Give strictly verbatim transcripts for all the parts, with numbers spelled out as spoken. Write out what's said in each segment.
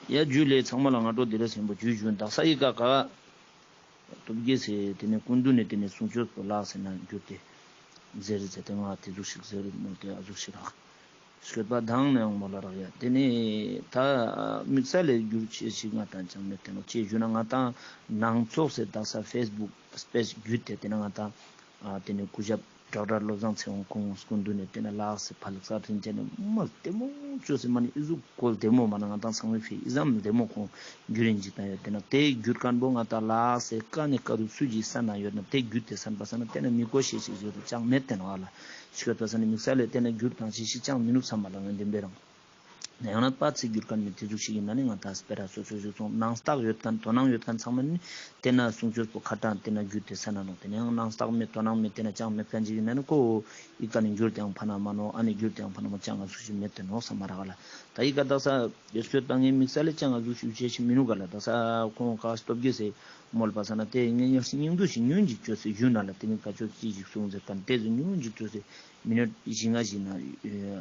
ཡ་ཇུ་ལེ། ཚང་མ་ལ་སྔ་དྲོ་བདེ་ལེགས་ཆེན་པོ་ཇུ་ཞུ། དག་ས་ཡི་ཀ་ཀ་སྟོབས་རྒྱལ་སི་ཏེ་ནེ་སྐུ་མདུན་ནེ་ཏེ་ནེ་གསུང་ཆོས་པོ་ལགས་སེ་ན་གྱུར་ཏེ་ཟེར་ཟེར་ཏེ་ང་ཏེ་ཟུག་ཤིག་ཟེར་མོལ་ཏེ་ཨ་ཟུག་ཤིག་རག་ཤོད་པ་དང་ནེ་ཡང་མོལ་ལ་རག་ཡ། ཏེ་ནེ་ད་དམིགས་བསལ་ལེ་གྱུར་ཅེས་ཤིག་ང་ཏང་ཅང་མེད་དེ་ནོག་ཅི་ཞུ་ན་ང་ཏང་ནང་ཚོགས་སེ་དག་ས་ཕེས་བུག་སྤེས་བརྒྱུད་དེ་ཏེ་ནེ་ང་ཏང་ཨ་ཏེ་ནེ་སྐུ་ཞབས་ཌོག་ཊར་བློ་བཟང་ཚེ་དབང་ཁོང་སྐུ་མདུན་ནེ་ཏེ་ནེ་ལགས་སེ་ཕ་ལགས་ས་དྲིན་ཅན་ནེ་མ་ལྟད་མོ་ཅོས་སེ་མ་ནེ་ཨི་ཟུག་གོལ་ལྟད་མོ་མ་ན་ང་ཏང་ཚང་མའི་ཕི་ཨི་ཙམ་ལྟད་མོ་ཁོང་གྱུར་རིན་ཅིག་ཏང་ཡོད་དེ་ན་ཏེ་གྱུར་ཁན་པོ་ང་ཏང་ལགས་སེ་ཀ་ནེ་ཀ་རུ་སུ་ཞིག་ས་ན་ཡོད་ན་ཏེ་གྱུར་ཏེ་སན་པ་ས་ན་ཏེ་ན་མི་གོ་ཤེས་ཤིག་ཡོད་ཅང་མེད་དེ་ནོག་ཨ་ལ་ཤོད་པ་ས་ན་དམིགས་བསལ་ལེ་ཏེ་ན་གྱུར་ཏང་ཤེས་ཤིག་ཅང་མི་ནུག་སམ་མ་ལ་ང་བདེན་པའི་རང་། ཡང་ན་པ་ཚིག་གྱུར་ཁན་མི་ཏེ་ཟུག་ཤིག་ཡིན་ན་ནི་ང་ཏང་སྤེ་ར་སོ་སོ་སོ་སོ་ནང་རྟགས་ཡོད་ཁན་དོ་སྣང་ཡོད་ཁན་ཚང་མ་ནི་ཏེ་ན་གསུང་ཆོས་པོ་ཁ་ཏང་ཏེ་ན་གྱུར་ཏེ་ས་ན་ནོག་ཏེ་ནེ་ཡང་ནང་རྟགས་མེད་དོ་སྣང་མེད་ཏེ་ན་ཅང་མེད་ཁན་ཅིག་ཡིན་ན་ནི་ཀོ་ཨི་ཀ་ནེ་གྱུར་ཏེ་ཡང་ཕ་ན་མ་ནོག་ཨ་ནེ་གྱུར་ཏེ་ཡང་ཕ་ན་མ་ཅང་ཨ་ཟུག་ཤིག་མེད་དེ་ནོག་སམ་མ་རག་ལ། ད་ཨི་ཀ་དག་ས་ཡོད་ཤོད་པ་ངའི་དམིགས་བསལ་ལེ་ཅང་ཨ་ཟུག་ཤིག་ཅེས་ཤིག་མི་ནུག་ག་ལ། དག་ས་ཁོང་ཀ་སྟོབས་རྒྱལ་སི་མོལ་པ་ས་ན་ཏེ་ངས་ཡང་སྙིང་བསྡུས་ཤིག་ཉུང་ཅིག་ཅོས་སེ་ཞུ་ན་ལ་ཏེ་ནི་ཀ་ཅོ་ཅི་ཞིག་གསུངས་ཟེར་ཁན་ཏེ་ཟུག་ཉུང་ཅིག་ཅོས་སེ་མི་ནུཊ་བཞི་ལྔ་ཞིག་ན་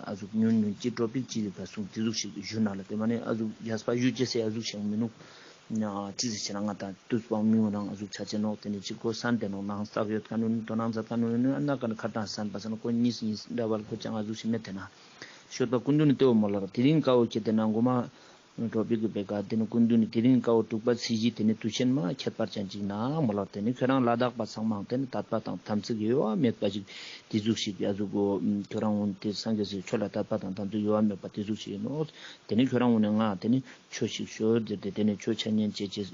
ཨ་ཟུག་ཉུང་ཉུང་ཅི་ཊོ་པིག་ཅི་ཞིག་ག་གསུངས་ཏེ་ཟུག་ཤིག་ཞུ་ན་ལ་ཏེ་མ་ནེ་ཨ་ཟུག་རྒྱས་པ་ཞུ་ཅེས་སེ་ཨ་ཟུག་ཤིག་མི་ནུག་ཅི་ཟེར་ཆེ་ན་ང་ཏང་དུས་པའང་མི་འོང་ན་ཨ་ཟུག་ཆ་ཆེ་ནོག་ཏེ་ནི་ཅི་ཀོ་སན་ཏེ་ནོག་ནང་རྟགས་ཡོད་ཁན་ནི་དོ་སྣང་མཛད་ཁན་ནི་ཨ་ན་ཀ་ནི་ཁ་ཏང་སན་པ་ས་ན་ཀོ་གཉིས་གཉིས་འདྲ་བར་ཀོ་ཅང་ཨ་ཟུག་ཤིག་མེད་དེ་ན་ཤོད་པ་སྐུ་མདུན་ནི་ཏེ་བོ་མོལ་ལ་དེ་རིང་ཀ་བོ་ཁྱེད་དེ་ན་གོ་མ། ཊོ་པིག་གི་པེ་ཀ་ཏེ་ནི་སྐུ་མདུན་ནི་དེ་རིང་ཀ་བོ་དྲུག་པ་ཚེས་བཞི་ཏེ་ནི་དུས་ཆེན་མ་ཁྱད་པར་ཅན་ཅིག་ན་མོལ་ལ་ཏེ་ནི་ཁྱོད་རང་ལ་དྭགས་པ་ཚང་མ་ཏེ་ནི་དད་པ་དང་དམ་ཚིག་གཡོ་བ་མེད་པ་ཞིག་ཏེ་ཟུག་ཤིག་ཡ་ཟུག་གོ་ཁྱོད་རང་འོན་ཏེ་སངས་རྒྱས་སི་ཆོས་ལ་དད་པ་དང་དམ་ཚིག་གཡོ་བ་མེད་པ་ཏེ་ཟུག་ཤིག་ཡིན་ནོག་ཏེ་ནི་ཁྱོད་རང་འོན་ནེ་ང་ཏེ་ནི་ཆོས་ཤིག་ཤོད་ཟེར་ཏེ་ཏེ་ནི་ཆོས་འཆད་ཉན་བྱེད་ཅེས་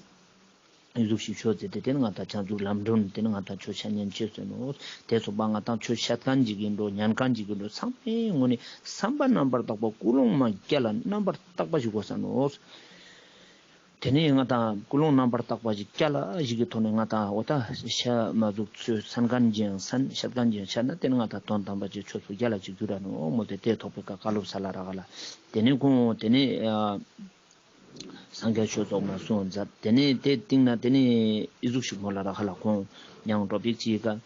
ཨི་ཟུག་ཤིག་ཤོད་ཟེར་ཏེ་ཏེ་ནི་ང་ཏང་བྱང་ཆུབ་ལམ་སྒྲོན་ཏེ་ནི་ང་ཏང་ཆོས་འཆད་ཉན་བྱེད་ཟེར་ནོག་ཏེ་ཚོགས་པ་ང་ཏང་ཆོས་བཤད་ཁན་ཅིག་ཡིན་འགྲོ་ཉན་ཁན་ཅིག་ཡིན་འགྲོ་ཚང་མའི་ངོས་ནེ་བསམ་པ་རྣམ་པར་དག་པ་ཀུན་སློང་མ་རྒྱལ་ལ་རྣམ་པར་དག་པ་ཞིག་དགོས་ས་ནོག་ཏེ་ནེ་ང་ཏང་ཀུན་སློང་རྣམ་པར་དག་པ་ཞིག་རྒྱལ་ལ་ཞིག་གི་ཐོག་ནེ་ང་ཏང་འོ་ད་ཤ་མ་ཟུག་ཚོས་སན་ཁན་ཅིག་ཡང་སན་བཤད་ཁན་ཅིག་ཡང་བཤད་ན་ཏེ་ནི་ང་ཏང་དོན་དམ་པ་ཅིག་ཆོས་སུ་རྒྱལ་ལ་ཅིག་གྱུར་ར་ནོག་མོལ་ཏེ་ཏེ་ཐོག་པེ་ཀ་བཀའ་སློབ་ས་ལ་རག་ག་ལ། ཏེ་ནེ་ཁོང་ཏེ་ནེ་ཨ། སངས་རྒྱས་ཆོས་ཚོགས་མ་གསུངས་མཛད། ཏེ་ནེ་ཏེ་སྟིང་ནེ་ཏེ་ནེ་ཨི་ཟུག་ཤིག་མོལ་ལ་རག་ག་ལ་ཁོང་ཡང་ཊོ་པིག་ཅིག་ག་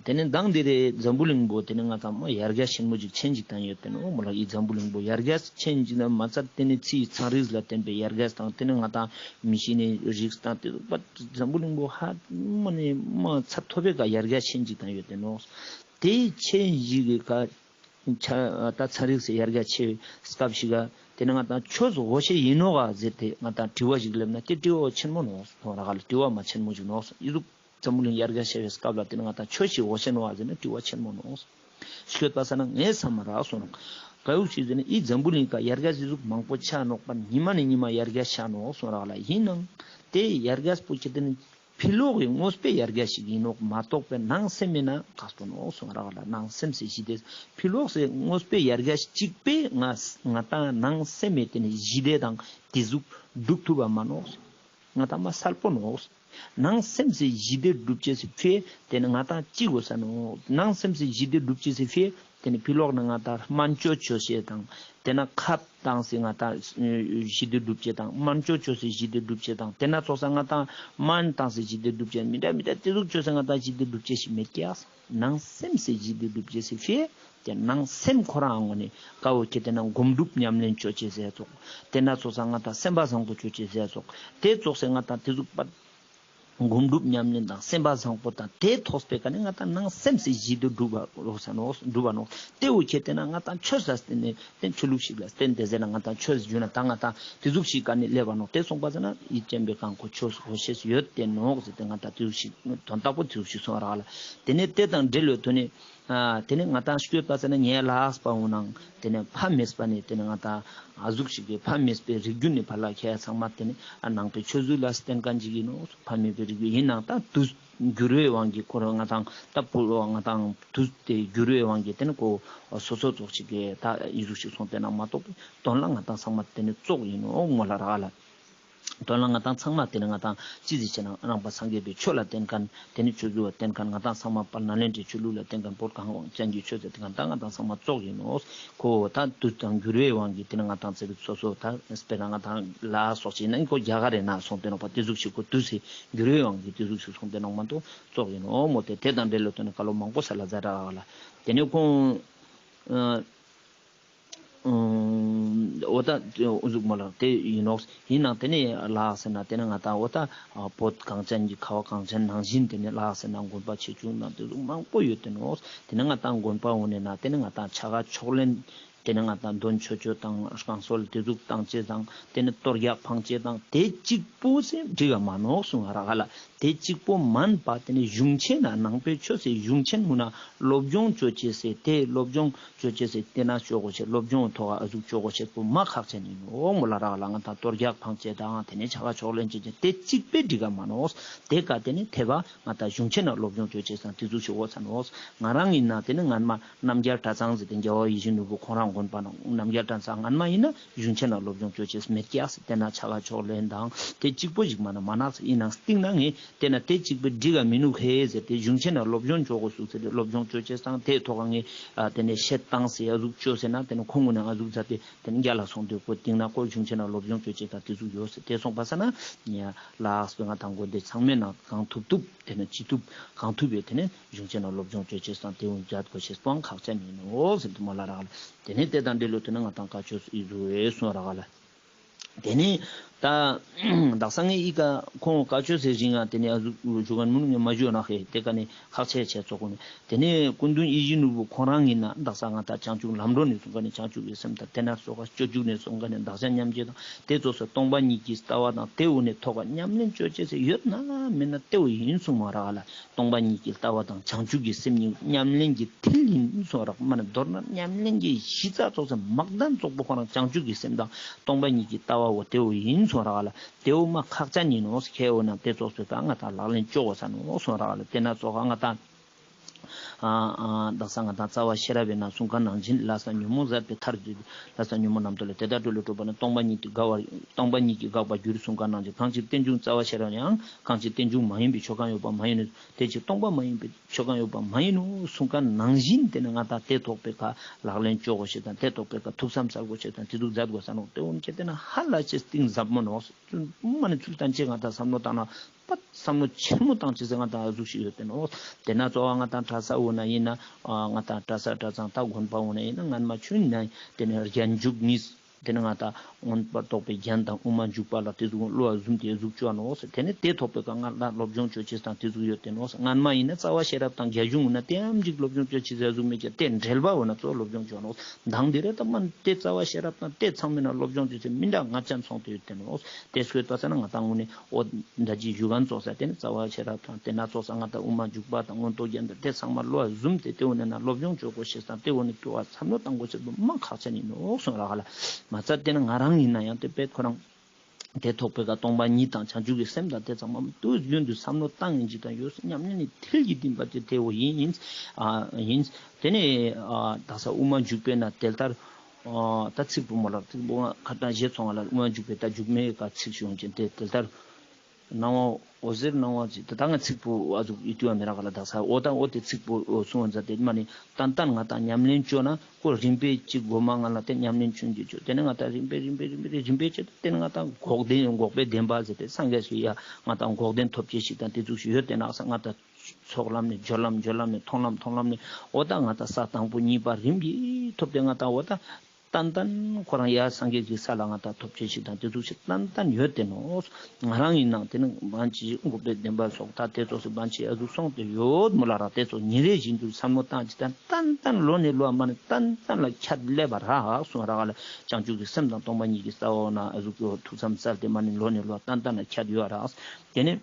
ཏེ་ནེ་མདང་དེ་རེ་འཛམ་བུ་གླིང་པོ་ཏེ་ནེ་ང་ཏང་མ་ཡར་རྒྱས་ཆེན་མོ་ཅིག་ཆེན་ཅིག་ཏང་ཡོད་དེ་ནོག་མོལ་ལ། ཨི་འཛམ་བུ་གླིང་པོ་ཡར་རྒྱས་ཆེན་ཅིག་ན་མ་ཚད་ཏེ་ནེ་ཚེའི་ཚན་རིག་ལ་བརྟེན་པའི་ཡར་རྒྱས་དང་ཏེ་ནེ་ང་ཏང་མི་ཤི་ནི་རིགས་དང་ཏེ་ཟུག་པ་འཛམ་བུ་གླིང་པོ་ཧ་མ་ནེ་མ་ཚད་ཐོབ་པའི་ཀ་ཡར་རྒྱས་ཆེན་ཅིག་ཏང་ཡོད་དེ་ནོག་ཏེ་ཆེན་ཞིག་གི་ཀ་ཆ་ད་ཚན་རིག་སི་ཡར་རྒྱས་ཆེ་བའི་སྐབས་ཤིག་ག་ཏེ་ནེ་ང་ཏང་ཆོས་སུ་འོ་ཤེས་ཡིན་ནོག་ག་ཟེར་ཏེ་ང་ཏང་དྲི་བ་ཞིག་སླེབས་ན་ཏེ་དྲི་བ་ཆེན་མོ་ནོག་སོང་རག་ག་ལ། དྲི་བ་མ་ཆེན་མོ་ཞིག་ནོག་སོང་། ཨི་ཟུག་འཛམ་བུ་གླིང་ཡར་རྒྱས་ཆེ་བའི་སྐབས་ལ་ཏེ་ནེ་ང་ཏང་ཆོས་ཤིག་འོ་ཤེས་ནོག་ག་ཟེར་ན་དྲི་བ་ཆེན་མོ་ནོག་སོང་། ཤོད་པ་ས་ན་ངས་བསམ་མ་རག་སོང་ནོག་ག་ཡུག་ཞིག་ཟེར་ན་ཨི་འཛམ་བུ་གླིང་ཀ་ཡར་རྒྱས་ཨི་ཟུག་མང་པོ་ཆ་ནོག་པ་ཉི་མ་ནེ་ཉི་མ་ཡར་རྒྱས་ཆ་ནོག་སོང་རག་ག་ལ། ཡིན་ནའང་ཏེ་ཡར་རྒྱས་པོ་ཁྱེད་ཏེ་ནི་ཕི་ལོག་གི་དངོས་པོའི་ཡར་རྒྱས་ཤིག་ཡིན་ནོག་མ་གཏོགས་པའི་ནང་སེམས་མེད་ན་ཁག་ཏུ་ནོག་སོང་རག་ལ། ནང་སེམས་སི་ཞི་བདེ་ཕི་ལོག་སི་དངོས་པོའི་ཡར་རྒྱས་ཤིག་པས་ང་ང་ཏང་ནང་སེམས་མེད་ཏེ་ནི་ཞི་བདེ་དང་ཏེ་ཟུག་སྒྲུབ་ཐུབ་པ་མ་ནོག་སོང་། ང་ཏང་མ་སལ་པོ་ནོག་སོང་། ནང་སེམས་སི་ཞི་བདེ་སྒྲུབ་ཅེས་སི་ཕིའ་ཏེ་ནི་ང་ཏང་ཅི་དགོས་ས་ནོག། ནང་སེམས་སི་ཞི་བདེ་སྒྲུབ་ཅེས་སི་ཕིའ་ཏེ་ནི་ཕི་ལོག་ནེ་ང་ཏང་སྨན་བཅོས་བཅོས་ཤེས་དང་ཏེ་ན་ཁབ་བཏང་སྟེ་ང་ཏང་ཞི་བདེ་སྒྲུབ་ཅེས་དང་སྨན་བཅོས་བཅོས་སྟེ་ཞི་བདེ་སྒྲུབ་ཅེས་དང་ཏེ་ན་ཙོགས་ས་ང་ཏང་སྨན་བཏང་སྟེ་ཞི་བདེ་སྒྲུབ་ཅེས་མི་འདྲ་མི་འདྲ་ཏེ་ཟུག་བཅོས་སྟེ་ང་ཏང་ཞི་བདེ་སྒྲུབ་ཅེས་ཤིག་མེད་ཀྱག། ནང་སེམས་སི་ཞི་བདེ་སྒྲུབ་ཅེས་སི་ཕིའ་ཏེ་ནང་སེམས་ཁོ་རང་ངོས་ནེ་ཀ་བོ་ཁྱེད་ཏེ་ན་སྒོམ་སྒྲུབ་ཉམས་ལེན་བཅོས་ཅེས་ཟེར་ཙོགས་ཏེ་ན་ཙོགས་ས་ང་ཏང་སེམས་པ་བཟང་པོ་བཅོས་ཅེས་ཟེར་ཙོགས་ཏེ་ཙོགས་སེ་ང་ཏང་ཏེ་ཟུག་པ། སྒོམ་སྒྲུབ་ཉམས་ལེན་དང་སེམས་པ་བཟང་པོ་དང་ཏེ་ཐོགས་པའི་ཀ་ནེ་ང་ཏང་ནང་སེམས་སི་ཞི་བདེ་སྒྲུབ་པ་ནོག་སྒྲུབ་པ་ནོག། ཏེ་བོ་ཁྱེད་ཏེ་ན་ང་ཏང་ཆོས་ལ་བརྟེན་ནེ་ཏེ་ཆོས་ལུགས་ཤིག་ལ་བརྟེན་ཏེ་ཟེར་ན་ང་ཏང་ཆོས་ཞུ་ན་ད་ང་ཏང་ཏེ་ཟུག་ཤིག་ཀ་ནེ་སླེབས་པ་ནོག། ཏེ་སོང་པ་ཟེར་ན་ཡིད་ཅན་པའི་གང་ཁོ་ཆོས་ཧོ་ཤེས་ཡོད་དེ་ནོག་ཟེར་ཏེ་ང་ཏང་ཏེ་ཟུག་ཤིག་དོན་དག་པོ་ཏེ་ཟུག་ཤིག་སོང་རག་ལ། ཏེ་ནེ་ཏེ་དང་འབྲེལ་ལོ་ཏེ་ནེ་ཨ་ཏེ་ནེ་ང་ཏང་སྐྱོད་པ་ཟེར་ན་ངའི་ལགས་པ་འོ་ནང་ཏེ་ནེ་ཕ་མེས་པ་ནེ་ཏེ་ནེ་ང་ཏང་ཨ་ཟུག་ཤིག་གི་ཕ་མེས་པའི་རིགས་རྒྱུད་ནེ་ཕར་ལ་ཁྱེད་ཚང་མ་ཏེ་ནེ་ཨ་ནང་པའི་ཆོས་ལུགས་ལ་བརྟེན་ཁན་ཅིག་ཡིན་ནོག། ཕ་མེས་པའི་རིགས་རྒྱུད་ཡིན་ནའང་ད་དུས་འགྱུར་བའི་དབང་གིས་ཁོ་རང་ང་ཏང་ད་བུ་ང་ཏང་དུས་དེ་འགྱུར་བའི་དབང་གིས་ཏེ་ནེ་ཁོ་སོ་སོ་ཙོགས་ཤིག་གི་ད་ཨི་ཟུག་ཤིག་སོང་ཏེ་ན་མ་གཏོགས་དོན་ལ་ང་ཏང་ཚང་མ་ཏེ་ནེ་ཙོགས་ཡིན་ནོག་མོལ་ལ་རག་ལ། དོན་ལ་ང་ཏང་ཚང་མ་ཏེ་ནེ་ང་ཏང་ཅི་ཟེར་ཆེ་ན་རང་པ་སངས་རྒྱས་པའི་ཆོས་ལ་བརྟེན་ཁན་ཏེ་ནེ་ཆོས་ལུགས་ལ་བརྟེན་ཁན་ང་ཏང་ཚང་མ་པར་ནཱ་ལེནྡྲའི་ཆོས་ལུགས་ལ་བརྟེན་ཁན་བོད་གངས་ཅན་གྱི་ཆོས་ཟེར་ཏེ་ང་ཏང་ང་ཏང་ཚང་མ་ཙོགས་ཡིན་ནོག། ཁོ་ད་དུས་དང་འགྱུར་བའི་དབང་གིས་ཏེ་ནེ་ང་ཏང་ཚེ་རིགས་སོ་སོ་ད་དཔེར་ན་ང་ཏང་ལ་སོགས་ཅིག་ན་ཁོ་རྒྱ་གར་རི་ན་སོང་སྟེ་ནོག་པ་ཏེ་ཟུག་ཤིག་ཁོ་དུས་སི་འགྱུར་བའི་དབང་གིས་ཏེ་ཟུག་ཤིག་སོང་སྟེ་ནོག་མ་གཏོགས་ཙོགས་ཡིན་ནོག་མོལ་ཏེ་ཏེ་དང་འབྲེལ་ལོ་ཏེ་ནེ་བཀའ་སློབ་མང་པོ་ས་ལ་མཛད་རག་ལ། ཏེ་ནེ་ཁོང་ཨ་ འོ་ད་འོ་ཟུག་མ་ལ་དེ་ཡིན་ནོག། ཡིན་ནང་དེ་ནས་ལགས་ཟེར་ན་དེ་ནས་ང་ཏང་འོ་ད་བོད་གངས་ཅན་གྱི་ཁ་བ་གངས་ཅན་ནང་བཞིན་དེ་ནས་ལགས་ཟེར་ན་དགོན་པ་ཆེ་ཆུང་དང་དེ་ཟུག་མང་པོ་ཡོད་དེ་ནོག། དེ་ནས་ང་ཏང་དགོན་པ་འོ་ནས་ན་དེ་ནས་ང་ཏང་ཕྱག་ཕྱག་ལེན། དེ་ནས་ང་ཏང་འདོན་ཆོ་ཆོ་དང་བསང་གསོལ་དེ་ཟུག་བཏང་ཅེས་དང་དེ་ནས་གཏོར་རྒྱག་འཕང་ཅེས་དང་དེ་གཅིག་པོ་སེ་འགྲིག་ག་མ་ནོག་གསུང་བ་རག་ལ། དེ་གཅིག་པོ་མན་པ་དེ་ནས་གཞུང་ཆེན་ན་ནང་པའི་ཆོས་སེ་གཞུང་ཆེན་ཧུ་ན་སློབ་སྦྱོང་ཅོ་ཅེས་སེ་དེ་སློབ་སྦྱོང་ཅོ་ཅེས་སེ་དེ་ན་ཅོ་གོ་ཆེ་སློབ་སྦྱོང་ཐོག་ཨ་ཟུག་ཅོ་གོ་ཆེ་པོ་མ་ཁག་ཆེན་ཡིན་ནོག་མོ་ལ་རག་ལ། ང་ཏང་གཏོར་རྒྱག་འཕང་ཅེས་དང་དེ་ནས་ཕྱག་ཕྱག་ལེན་ཅེས་དེ་གཅིག་པོ་འགྲིག་ག་མ་ནོག། དེ་ཀ་དེ་ནས་ཐེ་བ་ང་ཏང་གཞུང་ཆེན་ན་སློབ་སྦྱོང་ཅོ་ཅེས་དང་དེ་ཟུག་ཅོ་གོ་ཚ་ནོག། ང་རང་ཡིན་ན་དེ་ནས་སྔན་མ་རྣམ་རྒྱལ་གྲྭ་ཚང་ཟེར་ཏེ་རྒྱལ་བ་ཡིད་བཞིན་ནོར་བུ་ཁོང་རང་དགོན་པ་ནང་རྣམ་རྒྱལ་གྲྭ་ཚང་སྔན་མ་ཡིན་ན་གཞུང་ཆེན་ན་སློབ་སྦྱོང་ཅོ་ཅེས་མེད་ཀྱག་ཟེར་དེ་ན་ཕྱག་ཕྱག་ལེན་དང་དེ་གཅིག་པོ་ཞིག་མ་ན་མ་ནག་ཟེར་ཡིན་ནང་སྟིང་ན་ངས་དེ་ན་དེ་གཅིག་པོ་འགྲིག་ག་མི་ནུག་ཧེ་ཟེར་ཏེ་གཞུང་ཆེན་ན་སློབ་སྦྱོང་ཅོ་གོ་ཟུག་ཟེར་ཏེ་སློབ་སྦྱོང་ཅོ་ཅེས་དང་དེ་ཐོག་ངས་དེ་ནས་བཤད་སྟངས་ཟེར་ཡ་ཟུག་ཅོ་ཟེར་ན་དེ་ནས་ཁོང་ངོས་ནས་ང་ཟུག་མཛད་དེ་དེ་ནས་རྒྱ་ལ་སོང་དུས་ཁོ་སྟིང་ན་ཁོ་གཞུང་ཆེན་ན་སློབ་སྦྱོང་ཅོ་ཅེས་དང་དེ་ཟུག་ཡོད་ཟེར་དེ་སོང་པ་ས་ན་ངས་ལགས་སོ་ང་ཏང་དགོན་སྡེ་ཚང་མའི་ནང་གང་ཐུབ་ཐུབ། དེ་ནས་ཅི་ཐུབ་གང་ཐུབ་ཡོད་དེ་ནས་གཞུང་ཆེན་ན་སློབ་སྦྱོང་ཅོ་ཅེས་དང་དེ་འུ་མཛད་དགོས་ཤེས་སྤང་ཁག་ཅན་ཡིན་ནོ་ཟེར་དུ་མ་ལ་རག་ལ། དེ་ནས་དེ་དང་འབྲེལ་ལོ་དེ་ནས་ང་ཏང་བཀའ་ཆོས་ཨི་ཟུ་ཨེ་སོང་རག་ལ། དེ་ནས་ད་དག་ས་ངས་ཨི་ཀ་ཁོང་བཀའ་ཆོས་ཟེར་ཞིང་ང་དེ་ནས་ཨ་ཟུག་ཞུ་ག་མུ་ནུ་ངས་མ་ཞུ་ན་ཧེ་དེ་ཀ་ནས་ཁག་ཆེ་ཆེ་ཚོགས་ཀུན་དེ་ནས་སྐུ་མདུན་ཡིད་བཞིན་ནོར་བུ་ཁོང་རང་ཡིན་ན་དག་ས་ང་ཏང་བྱང་ཆུབ་ལམ་འགྲོ་ནས་གསུངས་ཀ་ནས་བྱང་ཆུབ་ཀྱི་སེམས་དང་དེ་ན་སོགས་པ་སྤྱོད་འཇུག་ནས་གསུངས་ཀ་ནས་དག་ས་མཉམ་རྗེས་དང་དེ་ཚོགས་སུ་སྟོང་པ་ཉིད་ཀྱི་ལྟ་བ་དང་དེ་འོ་ནས་ཐོག་ཉམས་ལེན་ཅོ་ཅེས་ཡོད་ན་མེད་ན་དེ་འོ་ཡིན་གསུང་མ་རག་ལ། སྟོང་པ་ཉིད་ཀྱི་ལྟ་བ་དང་བྱང་ཆུབ་ཀྱི་སེམས་གཉིས་ཉམས་ལེན་གྱི་མཐིལ་ཡིན་གསུང་རག་མ་ནི་མདོར་ན་ཉམས་ལེན་གྱི་གཞི་རྩ་ཚོགས་སུ་དམག་དང་ཚོགས་པོ་ཁོ་རང་བྱང་ཆུབ་ཀྱི་སེམས་དང་སྟོང་པ་ཉིད་ཀྱི་ལྟ་བ་འོ་དེ་འོ་ཡིན་གསུང་རག་ལ། དེ་འོ་མ་ཁག་ཅན་ཡིན་ནོ་ཁྱེད་འོ་ན་དེ་ཚོགས་སུ་ད་ང་ཏང་ལག་ལེན་ཅོ་གོས་ས་ནོ་གསུང་རག་ལ། དེ་ན་ཚོགས་ང་ཏང་ཨ་ཨ་དག་ས་ང་ཏང་རྩ་བ་ཤེས་རབ་པའི་ནང་གསུངས་ཀ་ནང་བཞིན་ལས་སླ་ཉོན་མོངས་ཟད་པའི་མཐར་ཐུག་ལས་སླ་ཉོན་མོངས་རྣམ་རྟོག་ལས་དེ་དག་སྒྲོལ་ལ་སྤྲོ་བ་ནི་སྟོང་པ་ཉིད་དུ་དགའ་བར་སྟོང་པ་ཉིད་ཀྱིས་དགག་པར་འགྱུར་གསུངས་ཀ་ནང་བཞིན་གང་ཕྱིར་རྟེན་འབྱུང་རྩ་བ་ཤེས་རབ་ཡང་གང་ཕྱིར་རྟེན་འབྱུང་མ་ཡིན་པའི་ཆོས་གང་ཡོད་པ་མ་ཡིན་ནོ། དེ་ཕྱིར་སྟོང་པ་མ་ཡིན་པའི་ཆོས་གང་ཡོད་པ་མ་ཡིན་ནོ་གསུངས་ཀ་ནང་བཞིན་དེ་ནི་ང་ཏང་དེ་རྟོགས་པའི་ཁ་ལག་ལེན་ཅོ་གོས་ཤེས་དང་དེ་རྟོགས་པའི་ཁ་ཐུགས་བསམ་གསལ་གོས་ཤེས་དང་དེ་ཐུགས་མཛད་གོས་ས་ནོ་དེ་འོ་ཁྱེད་དེ་ན་ཧ་ལ་ཅེས་གཏིང་ཟབ་མོ་ནོ། མ་ནི་ཚུལ་ལྡན་ཅེས་ང་ཏང་བསམ་བློ་བཏང་ན། པད་བསམ་བློ་ཆེན་མོ་བཏང་ཅེས་ཟེར་ང་ཏང་ཨ་ཟུག་ཞིག་ཡོད་དེ་ནོ། དེ་ན་གཙོ་བོ་ང་ཏང་གྲྭ་ས་འོ་ན་ཡིན་ན་ང་ཏང་གྲྭ་ས་གྲྭ་ཚང་ད་དགོན་པ་འོ་ན་ཡིན་ན་སྔན་མ་ཆུན་ན་དེ་ནས་རྒྱན་འཇུག་གཉིས། དེ་ནས་ང་ཏང་མངོན་པར་རྟོགས་པའི་རྒྱན་དང་དབུ་མ་འཇུག་པ་ལ་དེ་ཟུག་བློ་བཟུམ་དེ་ཟུག་ཅོ་ནོ། དེ་ནས་དེ་ཐོག་པའི་ཀ་ང་ལ་སློབ་སྦྱོང་ཅོ་ཅེས་དང་དེ་ཟུག་ཡོད་དེ་ནོ། སྔན་མ་ཡིན་ན་རྩ་བ་ཤེས་རབ་དང་རྒྱ་གཞུང་འོ་ན་དེ་ཨམ་ཅིག་སློབ་སྦྱོང་ཅོ་ཅེས་ཟེར་ཟུག་མེད་ཀྱང་དེ་འགྲེལ་པ་འོ་ན་གཙོ་བོ་སློབ་སྦྱོང་ཅོ་ནོ། མདང་དེ་རེད་ད་མ་དེ་རྩ་བ་ཤེས་རབ་དང་དེ་ཚང་མའི་ནང་སློབ་སྦྱོང་ཅོ་ཅེས་མི་འདྲ་ང་ཅན་སོང་དེ་ཡོད་དེ་ནོ། དེ་སྐོར་ད་ས་ན་ང་ཏང་འོ་ནི་འོ་ད་ཅི་ཞུ་མཁན་ཚོགས་ས་དེ་ནི་རྩ་བ་ཤེས་རབ་དང་དེ་ན་ཚོགས་ས་ང་ཏང་དབུ་མ་འཇུག་པ་དང་མངོན་རྟོགས་རྒྱན་དང་དེ་ཚང་མ་བློ་བཟུམ་དེ་དེ་འོ་ནི་ན་སློབ་སྦྱོང་ཅོ་གོས་ཤེས་དང་དེ་འོ་ནི་དུ་བ་བསམ་བློ་བཏང་གོས་ཤེས་པོ་མ་ཁག་ཅན་ཡིན་ནོ་གསུང་རག་ལ། མ་ཚད་དེ་ནི་ང་རང་ཡིན་ན་ཡང་དེ་དཔེ་ཁོ་རང་དེ་ཐོག་པའི་ཀ་སྟོང་པ་ཉིད་དང་བྱང་ཆུབ་ཀྱི་སེམས་དང་དེ་ཚང་མ་དུས་རྒྱུན་དུ་བསམ་བློ་བཏང་ཡིན་ཅིག་དང་ཡོད་ཉམས་ལེན་ནི་མཐིལ་གྱིས་བསྡུས་པ་དེ་དེ་འོ་ཡིན་ཡིན་ཨ་ཡིན། དེ་ནས་ཨ་དག་ས་དབུ་མ་འཇུག་པའི་ན་དེ་ལྟར། ཨ་ད་ཚིག་པོ་མོ་ལ་ཚིག་པོ་ང་ཁ་ཏང་བཞེས་ཚོང་ང་ལ་དབུ་མ་འཇུག་པའི་ད་འཇུག་མའི་ཀ་ཚིག་ཞུ་ཡོང་ཅན་དེ་དེ་ལྟར། སྣང་བ་འོད་ཟེར་སྣང་བ་ཅིག་དེ་ད་ང་ཚིག་པོ་ཨ་ཟུག་ཡིད་དུ་ཡང་མི་རག་ག་ལ་དག་ས་འོ་ད་འོ་དེ་ཚིག་པོ་གསུང་བ་མཛད་དེ་མ་ནི་ཏན་ཏན་ང་ཏང་ཉམས་ལེན་ཅོ་ན་ཁོ་རིམ་པས་ཅིག་གོ་མ་ང་ལ་དེ་ཉམས་ལེན་ཆུང་ཅིག་ཅོ་དེ་ནས་ང་ཏང་རིམ་པས་རིམ་པས་རིམ་པས་རིམ་པས་ཅིག་དེ་ནས་ང་ཏང་འགོག་བདེན་འགོག་པའི་བདེན་པ་ཟེར་ཏེ་སངས་རྒྱས་ཞིག་ཡ་ང་ཏང་འགོག་བདེན་ཐོབ་ཅེས་ཤིག་དང་དེ་ཚུགས་ཤིག་ཡོད་དེ་ནག་ས་ང་ཏང་ཚོགས་ལམ་ནས་སྦྱོར་ལམ་སྦྱོར་ལམ་ནས་མཐོང་ལམ་མཐོང་ལམ་ནས་འོ་ད་ང་ཏང་ས་དང་པོ་གཉིས་པ་རིམ་གྱིས་ཐོབ་སྟེ་ང་ཏང་འོ་ད་ཏན་ཏན་ཁོ་རང་ཡ་སངས་རྒྱས་ཀྱི་ས་ལ་ང་ཏང་ཐོབ་ཅེས་ཤིག་དང་དེ་ཚུགས་ཤིག་ཏན་ཏན་ཡོད་དེ་ནོ། ང་རང་ཡིན་ནང་དེ་ནི་བན་ཆེ་འགོག་པའི་བདེན་པ་སོགས་ད་དེ་ཚོགས་སུ་བན་ཆེ་ཨ་ཟུག་སོང་དེ་ཡོད་མོ་ལ་ར་དེ་ཚོ་ཉིན་རེ་བཞིན་དུ་བསམ་བློ་བཏང་ཅིག་དང་ཏན་ཏན་ལོ་ནས་ལོ་མ་ནས་ཏན་ཏན་ལ་ཁྱད་ལས་པ་རག་སོང་རག་ལ་བྱང་ཆུབ་ཀྱི་སེམས་དང་སྟོང་པ་ཉིད་ཀྱི་ས་འོག་ན་ཨ་ཟུག་ཐུགས་བསམ་གསལ་ཏེ་མ་ནས་ལོ་ནས་ལོ་ཏན་ཏན་ལ་ཁྱད་ཡོད་རག་དེ་ནས།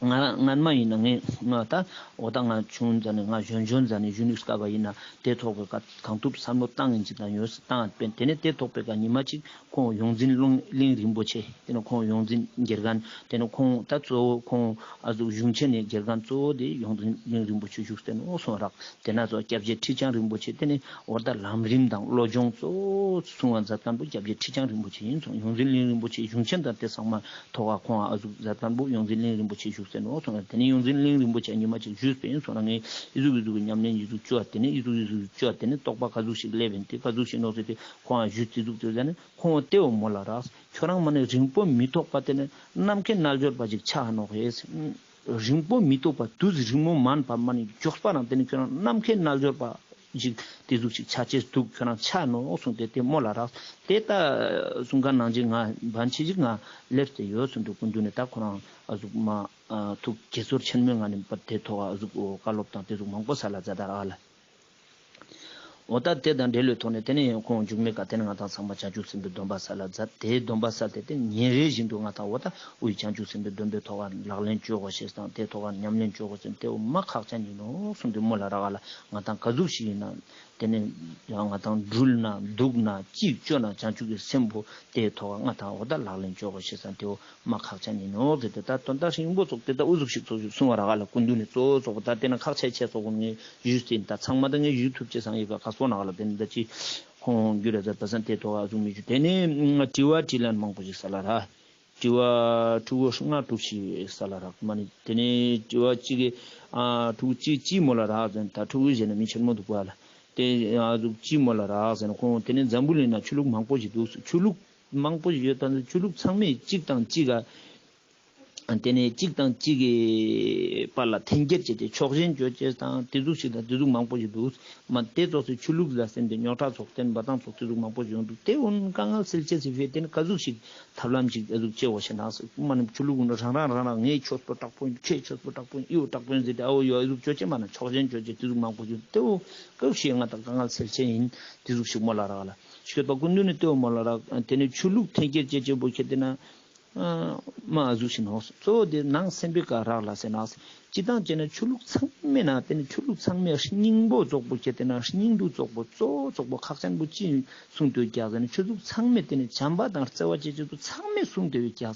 ང་སྔན་མ་ཡིན་ན་ངས་ང་ད་འོ་ད་ང་ཆུང་ཙ་ནས་ང་གཞོན་གཞོན་ཙ་ནས་གཞོན་ནུས་སྐབས་པ་ཡིན་ན་དེ་ཐོག་པའི་ཀ་གང་ཐུབ་བསམ་བློ་བཏང་ཡིན་ཅིག་དང་ཡོད་སི་བཏང་ཡིན་པས་དེ་ནས་དེ་ཐོག་པའི་ཀ་ཉི་མ་གཅིག་ཁོང་ཡོངས་འཛིན་གླིང་རིན་པོ་ཆེ་དེ་ནས་ཁོང་ཡོངས་འཛིན་དགེ་རྒན་དེ་ནས་ཁོང་ད་གཙོ་བོ་ཁོང་ཨ་ཟུག་གཞུང་ཆེན་ནས་དགེ་རྒན་གཙོ་བོ་དེ་ཡོངས་འཛིན་གླིང་རིན་པོ་ཆེ་བཞུགས་ཏེ་ནོ་སོང་རག་དེ་ན་ཚོ་སྐྱབས་རྗེ་ཁྲི་བྱང་རིན་པོ་ཆེ་དེ་ནས་འོ་ད་ལམ་རིམ་དང་བློ་སྦྱོང་གཙོ་བོ་གསུང་བ་མཛད་མཁན་པོ་སྐྱབས་རྗེ་ཁྲི་བྱང་རིན་པོ་ཆེ་ཡིན་སོང་ཡོངས་འཛིན་གླིང་རིན་པོ་ཆེ་གཞུང་ཆེན་དང་དེ་ཚང་མ། ཐོག་ཁ་ཁོང་ཨ་ཟུག་མཛད་མཁན་པོ་ཡོངས་འཛིན་གླིང་རིན་པོ་ཆེ་བཞུགས་ཟེར་ནོ་སོང་ན་དེ་ནས་ཡོངས་འཛིན་གླིང་རིན་པོ་ཆེ་ཉི་མ་གཅིག་བཞུགས་པ་ཡིན་སོང་ན་ངས་ཨི་ཟུག་ཨི་ཟུག་གི་ཉམས་ལེན་ཨི་ཟུག་བཅོ་བ་དེ་ནས་ཨི་ཟུག་ཨི་ཟུག་བཅོ་བ་དེ་ནས་རྟོགས་པ་ག་ཟུག་ཞིག་སླེབས་ཡིན་དེ་ག་ཟུག་ཞིག་ནོ་ཟེར་ཏེ་ཁོང་ཨ་བཞུགས་ཏེ་ཟུག་ཏེ་ཟེར་ནས་ཁོང་ཨ་ལྟེ་བ་མོ་ལ་རག་ཁྱོད་རང་མ་ནས་རིང་པོ་མི་ཐོགས་པ་དེ་ནས་ནམ་མཁའི་རྣལ་འབྱོར་པ་ཅིག་ཆགས་ནོག་ཧེ། རིང་པོ་མི་ཐོགས་པ་དུས་རིང་མོ་མན་པ་མ་ནས་མགྱོགས་པ་རང་དེ་ནས་ཁྱོད་རང་ནམ་མཁའི་རྣལ་འབྱོར་པ། ཅིག་དེ་ཟུག་ཅིག་ཆ་ཅེས་འདུག། ཁྱོ་རང་ཆ་ནོག་གསུངས་ཏེ་དེ་མོལ་ལ་རག། དེ་ད་གསུང་ཁན་ནང་བཞིན་ང་བན་ཆེ་ཅིག་ང་ལེབས་ཏེ་ཡོད་གསུངས་འདུག། སྐུ་མདུན་ནེ་ད་ཁོ་རང་ཨ་ཟུག་མ་ཐུགས་དགྱེས་ཚོར་ཆེན་མོའི་ངང་ནེ་དེ་ཐོག་ཨ་ཟུག་བཀའ་སློབ་དང་དེ་ཟུག་མང་པོ་སལ་ལ་མཛད་ད་རག་ལ། འོ་ད་དེ་དང་འབྲེལ་བའི་ཐོག་ནེ་དེ་ནེ་ཁོང་མཇུག་མའི་ཀ་དེ་ནེ་ང་དང་ཚང་མ་བྱང་ཆུབ་སེམས་དཔའི་སྡོམ་པ་སལ་ལ་མཛད། དེའི་སྡོམ་པ་སལ་ཏེ་དེ་ཉིན་རེ་བཞིན་དུ་ང་དང་འོ་ད་དབུས་བྱང་ཆུབ་སེམས་དཔའི་སྡོམ་པའི་ཐོག་ལ་ལག་ལེན་ཅོ་དགོས་ཤེས་དང་དེ་ཐོག་ལ་ཉམས་ལེན་ཅོ་དགོས་ཤེས་དེ་འོ་མ་ཁག་ཅན་ཡིན་ནོག་གསུངས་ཏེ་མོལ་ལ་རག་ལ། ང་དང་ག་ཟུག་ཞིག་ཡིན་ན་དེ་ནེ་ང་དང་འགྲུལ་ན་འདུག་ན་ཅི་ཅོ་ན་བྱང་ཆུབ་ཀྱི་སེམས་པོ་དེའི་ཐོག་ལ་ང་དང་འོ་ད་ལག་ལེན་ཅོ་དགོས་ཤེས་དེ་འོ་མ་ཁག་ཅན་ཡིན་ནོག་ཟེར་ཏེ། ད་དོན་དག་ཧྲིང་པོ་ཙོགས་དེ་ད་འུ་ཟུག་ཞིག་ཙོགས་ཞིག་གསུང་བ་རག་ལ། སྐུ་མདུན་ནེ་གཙོ་བོ་ཙོགས་པོ་ད་དེ་ན་ཁག་ཆེ་ཆེ་ཙོགས་པོ་ངས་ཞུས་ཏེ་ད་ཚང་མ་ད་ངས་ཞུ་ཐུབ་ཅེས་སང་ཡོད་པ་ཁ་སོ་ན་ག་ལ། དེ་ནེ་ད་ཅི་ཁོང་རྒྱུ་ར་ཛ་པ་སང་དེ་ཐོག་ཨ་ཟུག་མི་ཞུ། དེ་ནེ་དྲི་བ་དྲིས་ལན་མང་པོ་ཞིག་སལ་ལ་རག། དྲི་བ་ཕྲུ་གུ་ལྔ་དྲུག་ཞིག་སལ་ལ་རག་མ་ནི། དེ་ནེ་དྲི་བ་གཅིག་གི་ཨ་ཕྲུ་གུ་གཅིག་གཅིག་མོལ་ལ་རག་ཟེར། ད་ཕྲུ་གུ་ཟེར་ན་མི་ཆེན་མོ་འདུག་པ་ལ། དེ་ཨ་ཟུག་གཅིག་མོལ་ལ་རག་ཟེར་ན་ཁོང་དེ་ནེ་འཛམ་བུ་གླིང་ན་ཆོས་ལུགས་མང་པོ་ཞིག་འདུག། ཆོས་ལུགས་མང་པོ་ཞིག་ཡོད་ད་ཆོས་ལུགས་ཚང་མས་གཅིག་དང་གཅིག་ག་དེ་ནེ་གཅིག་དང་གཅིག་གི་བར་ལ་འཐེན་འཁྱེར་བྱས་ཏེ་ཕྱོགས་ཞེན་ཅོ་ཅེས་དང་དེ་ཟུག་ཞིག་དང་དེ་ཟུག་མང་པོ་ཞིག་འདུག། མ་དེ་ཙོགས་སི་ཆོས་ལུགས་ལ་སེམས་ཏེ་རྙོག་དྲ་ཚོགས་ཏེ་འབའ་ཐང་ཚོགས་དེ་ཟུག་མང་པོ་ཞིག་ཡོང་འདུག། དེ་འོ་ན་དཀའ་ངལ་སེལ་ཅེས་སི་ཕིའ་དེ་ནེ་ག་ཟུག་ཞིག་ཐབས་ལམ་ཞིག་ཨ་ཟུག་ཅོ་དགོས་ཤེས་ན་མ་ནི་ཆོས་ལུགས་ཀུན་རང་རང་རང་རང་ངའི་ཆོས་པོ་དྲག་པོ་ཡིན། ཁྱེད་ཆོས་པོ་དྲག་པོ་ཡིན། འི་བོ་དྲག་པོ་ཡིན་ཟེར་ཏེ་ཨ་བོ་ཡོ་ཨ་ཟུག་ཅོ་ཅེས་མ་ན་ཕྱོགས་ཞེན་ཅོ་ཅེས་དེ་ཟུག་མང་པོ་ཞིག་ཡོང་འདུག། དེ་འོ་ག་ཟུག་ཞིག་ང་དང་དཀའ་ངལ་སེལ་ཅེས་ཡིན་དེ་ཟུག་ཞིག་མོལ་ལ་རག་ལ། ཤོད་པ་སྐུ་མདུན་ནེ་དེ་འོ་མོལ་ལ་རག། དེ་ནེ་ཆོས་ལུགས་འཐེན་འཁྱེར་ཅོ་ཅེས་པོ་ཁྱེར་ཏེ་ན་མ་ཟུག་ཞིག་ནོག། གཙོ་བོ་དེ་ནང་སེམས་པའི་ཀ་རག་ལ་ཟེར་ན། སྤྱིར་བཏང་བྱས་ན་ཆོས་ལུགས་ཚང་མའི་ནང་དེ་ནེ་ཆོས་ལུགས་ཚང་མའི་སྙིང་པོ་ཙོགས་པོ་ཁྱེར་ཏེ་ན་སྙིང་བསྡུས་ཙོགས་པོ་གཙོ་བོ་ཙོགས་པོ་ཁག་ཅན་པོ་ཅི་གསུངས་ཏེ་ཡོད་ཀྱག་ཟེར་ན། ཆོས་ལུགས་ཚང་མས་དེ་ནེ་བྱམས་པ་དང་བརྩེ་བ་ཅོ་ཅེས་པོ་ཚང་མས་གསུངས་ཏེ་ཡོད་ཀྱག།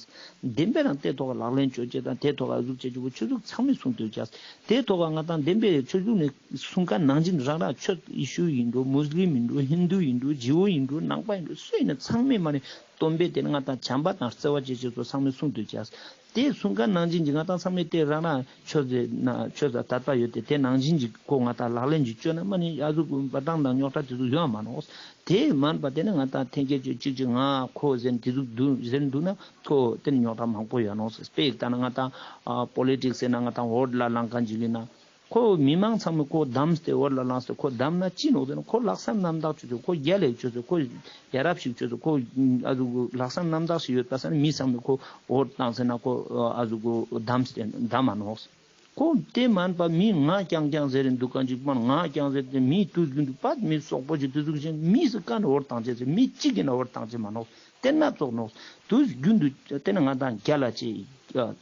བདེན་པའི་རང་དེ་ཐོག་ལག་ལེན་ཅོ་ཅེས་དང་དེ་ཐོག་ཨ་ཟུག་ཅོ་ཅེས་པོ་ཆོས་ལུགས་ཚང་མས་གསུངས་ཏེ་ཡོད་ཀྱག། དེ་ཐོག་ང་དང་བདེན་པའི་ཆོས་ལུགས་ནེ་གསུང་ཁན་ནང་བཞིན་རང་རང་ཆོས་ཡེ་ཤུ་ཡིན་འགྲོ། མུས་ལིམ་ཡིན་འགྲོ། ཧིན་དུ་ཡིན་འགྲོ། ཇིའུ་ཡིན་འགྲོ། ནང་པ་ཡིན་འགྲོ། སུ་ཡིན་ན་ཚང་མས་མ་ནི་སྟོན་པས་དེ་ནེ་ང་དང་བྱམས་པ་དང་བརྩེ་བ་ཅོ་ཅེས་པོ་ཚང་མས་གསུངས་ཏེ་ཡོད་ཀྱག། དེ་གསུང་ཁན་ནང་བཞིན་གྱི་ང་དང་ཚང་མས་དེ་རང་རང་ཆོས་ཟེར་ན་ཆོས་ཟེར་དད་པ་ཡོད་དེ་དེ་ནང་བཞིན་གྱི་ཁོ་ང་དང་ལག་ལེན་ཅིག་ཅོ་ན་མ་ནི་ཨ་ཟུག་འབའ་ཐང་དང་རྙོག་དྲ་དེ་ཚོ་ཡོང་མ་ནོག། དེ་མན་པ་དེ་ནེ་ང་དང་འཐེན་འཁྱེར་ཅོ་ཅིག་ཅིག་ང་ཁོ་ཟེར་དེ་ཟུག་འདུག་ཟེར་འདུག་ན་ཁོ་དེ་ནེ་རྙོག་དྲ་མང་པོ་ཡོང་ནོག། དཔེ་ཡིག་ལྟ་ན་ང་དང་ཨ་པོ་ལི་ཊིགས་ཟེར་ན་ང་དང་འོ་ཊ་ལ་ལངས་ཁན་ཅིག་ཡིན་ན། ཁོ་མི་མང་ཚང་མས་ཁོ་བདམས་ཏེ་འོ་ཊ་ལ་ལངས་ཏེ་ཁོ་བདམས་ན་ཅི་ནོག་ཟེར་ན། ཁོ་ལྷག་བསམ་རྣམ་དག་ཅོས་ཏེ་ཁོ་རྒྱལ་ལ་ཅོས་ཏེ་ཁོ་ཡ་རབས་ཤིག་ཅོས་ཏེ་ཁོ་ཨ་ཟུག་ལྷག་བསམ་རྣམ་དག་ཞིག་ཡོད་པ་སང་ན་མི་ཚང་མས་ཁོ་འོ་ཊ་བཏང་ཟེར་ན་ཁོ་ཨ་ཟུག་བདམས་ཏེ་བདམས་མ་ནོག། ཁོ་དེ་མན་པ་མི་ང་རྐྱང་རྐྱང་ཟེར་རིན་འདུག་ག་ཅིག་མ་ང་རྐྱང་ཟེར་ཏེ་མི་དུས་རྒྱུན་དུ་པད་མི་སོག་པོ་ཅིག་དེ་ཟུག་ཅིག་མི་སུ་ག་ནེ་འོ་ཊ་བཏང་ཅེས་ཟེར་མི་གཅིག་གི་ན་འོ་ཊ་བཏང་ཅེས་མ་ནོག། དེ་ན་ཙོགས་ནོག། དུས་རྒྱུན་དུ་དེ་ནེ་ང་དང་རྒྱལ་ལ་ཅེས།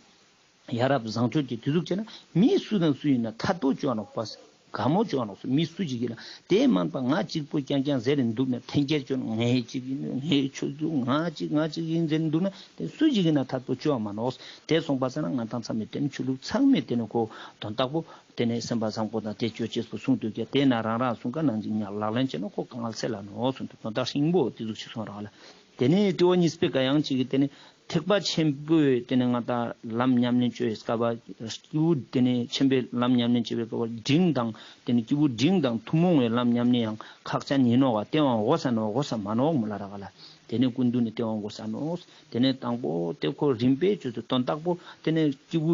ཡ་རབས་བཟང་སྤྱོད་ཀྱི་དུས་ཚོད་བྱས་ན་མི་སུ་དང་སུ་ཡིན་ན་ཐད་པོ་བཅོ་ནོག་པ། དགའ་མོ་བཅོ་ནོག་སུ་མི་སུ་ཅིག་ཡིན་ན་དེ་མན་པ་ང་གཅིག་པོ་རྐྱང་རྐྱང་ཟེར་རིན་འདུག་ན་འཐེན་འཁྱེར་བཅོ་ན་ངའི་གཅིག་ཡིན་ངའི་ཆོས་ཚུལ་ང་གཅིག་ང་གཅིག་ཡིན་ཟེར་རིན་འདུག་ན་དེ་སུ་ཅིག་ཡིན་ན་ཐད་པོ་བཅོ་མ་ནོག། དེ་སོང་པ་ས་ན་ང་དང་ཚང་མས་དེ་ནེ་ཆོས་ལུགས་ཚང་མས་དེ་ནེ་ཁོ་དོན་དག་པོ་དེ་ནེ་སེམས་པ་བཟང་པོ་དང་དེ་ཅོ་ཅེས་པོ་གསུངས་འདུག་ཀྱང་དེ་ན་རང་རང་གསུང་ཁན་ནང་བཞིན་ཉག་ལག་ལེན་བྱས་ན་ཁོ་དཀའ་ངལ་སེལ་ལ་ནོག་གསུངས་འདུག། དོན་དག་ཧྲིང་པོ་དེ་ཟུག་ཅིག་གསུངས་རག་ལ། དེ་ནེ་དྲི་བ་གཉིས་པའི་ཀ་ཡང་གཅིག་གི་དེ་ནེ་ཐེག་པ་ཆེན་པོའི་དེ་ནེ་ང་དང་ལམ་ཉམས་ལེན་བཅོ་བའི་སྐབས་སྐྱེས་བུ་དེ་ནེ་ཆེན་པོའི་ལམ་ཉམས་ལེན་བཅོ་བའི་སྐབས་འབྲིང་དང་དེ་ནེ་སྐྱེས་བུ་འབྲིང་དང་ཐུན་མོང་བའི་ལམ་ཉམས་ལེན་ཡང་ཁག་ཅན་ཡིན་ནོག་ག། དེའང་འོ་ས་ནོག་འོ་ས་མ་ནོག་མོལ་ལ་རག་ལ། དེ་ནེ་སྐུ་མདུན་ནི་དེའང་འོ་ས་ནོག། དེ་ནེ་དང་པོ་དེ་ཁོ་རིམ་པས་བཅོས་ཏེ་དོན་དག་པོ་དེ་ནེ་སྐྱེས་བུ་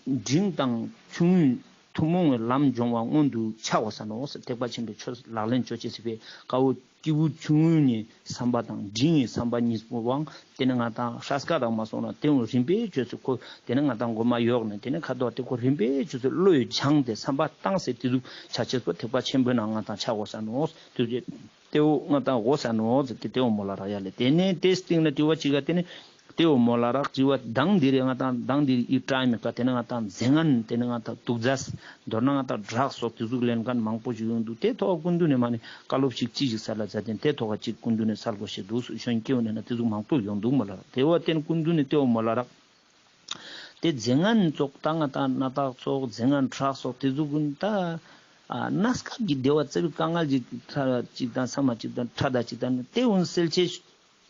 འབྲིང་དང་ཆུང་ངུའི་ཐུན་མོང་བའི་ལམ་སྦྱོང་བ་སྔོན་དུ་ཆ་འོ་ས་ནོག། ཐེག་པ་ཆེན་པོའི་ཆོས་ལག་ལེན་བཅོ་ཅེས་སི་ཕིའ་ཀ་བོ་སྐྱེས་བུ་ཆུང་ངུའི་བསམ་པ་དང་འབྲིང་བའི་བསམ་པ་གཉིས་པོའང་དེ་ནེ་ང་དང་སྲས་ཀ་དང་མ་སོང་ན་དེ་འོ་རིམ་པས་བཅོས་ཏེ་ཁོ་དེ་ནེ་ང་དང་མགོ་མ་ཡོག་ནེ་དེ་ནེ་ཁ་དོག་དེ་ཁོ་རིམ་པས་བཅོས་ཏེ་བློ་ཡི་སྦྱངས་ཏེ་བསམ་པ་བཏང་སྟེ་དེ་ཟུག་ཆ་ཅེས་པོ་ཐེག་པ་ཆེན་པོའི་ནང་ང་དང་ཆ་འོ་ས་ནོག། དེ་དེ་འོ་ང་དང་འོ་ས་ནོག་ཟེར་ཏེ་དེ་འོ་མོལ་ལ་རག་ཡ་ལེ། དེ་ནེ་དེ་སྟིང་ནེ་དྲི་བ་གཅིག་ག་དེ་ནེ་དེ་འོ་མོལ་ལ་རག་དྲི་བ་དང་དེ་རེ་ང་དང་དང་དེ་རེ་ཨི་ཀྲའི་མི་ཀ་དེ་ནེ་ང་དང་རྫས་ངན་དེ་ནེ་ང་དང་དུག་རྫས་མདོར་ན་ང་དང་ཌྲག་སོགས་དེ་ཟུག་ལེན་ཁན་མང་པོ་ཞིག་ཡོང་འདུག། དེ་ཐོག་སྐུ་མདུན་ནེ་མ་ནེ་བཀའ་སློབ་ཞིག་ཅི་ཞིག་སལ་ལ་མཛད་དེ་དེ་ཐོག་གཅིག་སྐུ་མདུན་ནེ་སལ་དགོས་ཤེས་འདུག། གཞོན་སྐྱེ་བོ་ནེ་ན་དེ་ཟུག་མང་པོ་ཡོང་འདུག་མོལ་ལ་རག། དེ་བ་དེ་ནེ་སྐུ་མདུན་ནེ་དེ་འོ་མོལ་ལ་རག། དེ་རྫས་ངན་ཙོགས་ད་ང་དང་སྣ་ཐག་ཙོགས་རྫས་ངན་ཁྲག་ཙོགས་དེ་ཟུག་གུན་ད་ཨ་གནས་སྐབས་ཀྱི་བདེ་བ་རྩ་བའི་དཀའ་ངལ་ཅིག་ཁྲ་ཅིག་དང་ས་མ་ཅིག་དང་ཁྲ་དང་ཅིག་དང་དེ་གུན་སེལ་ཅེས་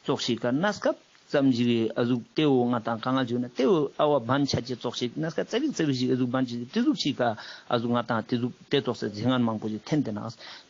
ཙོགས་ཤིག་ག་གནས་སྐབས་ཙམ་ཞིག་གི་ཨ་ཟུག་དེ་འོ་ང་དང་དཀའ་ངལ་ཅིག་ན་དེ་འོ་ཨ་བ་བན་ཆ་ཅེས་ཙོགས་ཤིག་གནས་སྐབས་རྩ་བའི་རྩ་བའི་ཞིག་ཨ་ཟུག་བན་ཆ་ཅེས་དེ་ཟུག་ཤིག་ག་ཨ་ཟུག་ང་དང་དེ་ཟུག་དེ་ཙོགས་སེ་རྫས་ངན་མང་པོ་ཞིག་འཐེན་ཏེ་ན།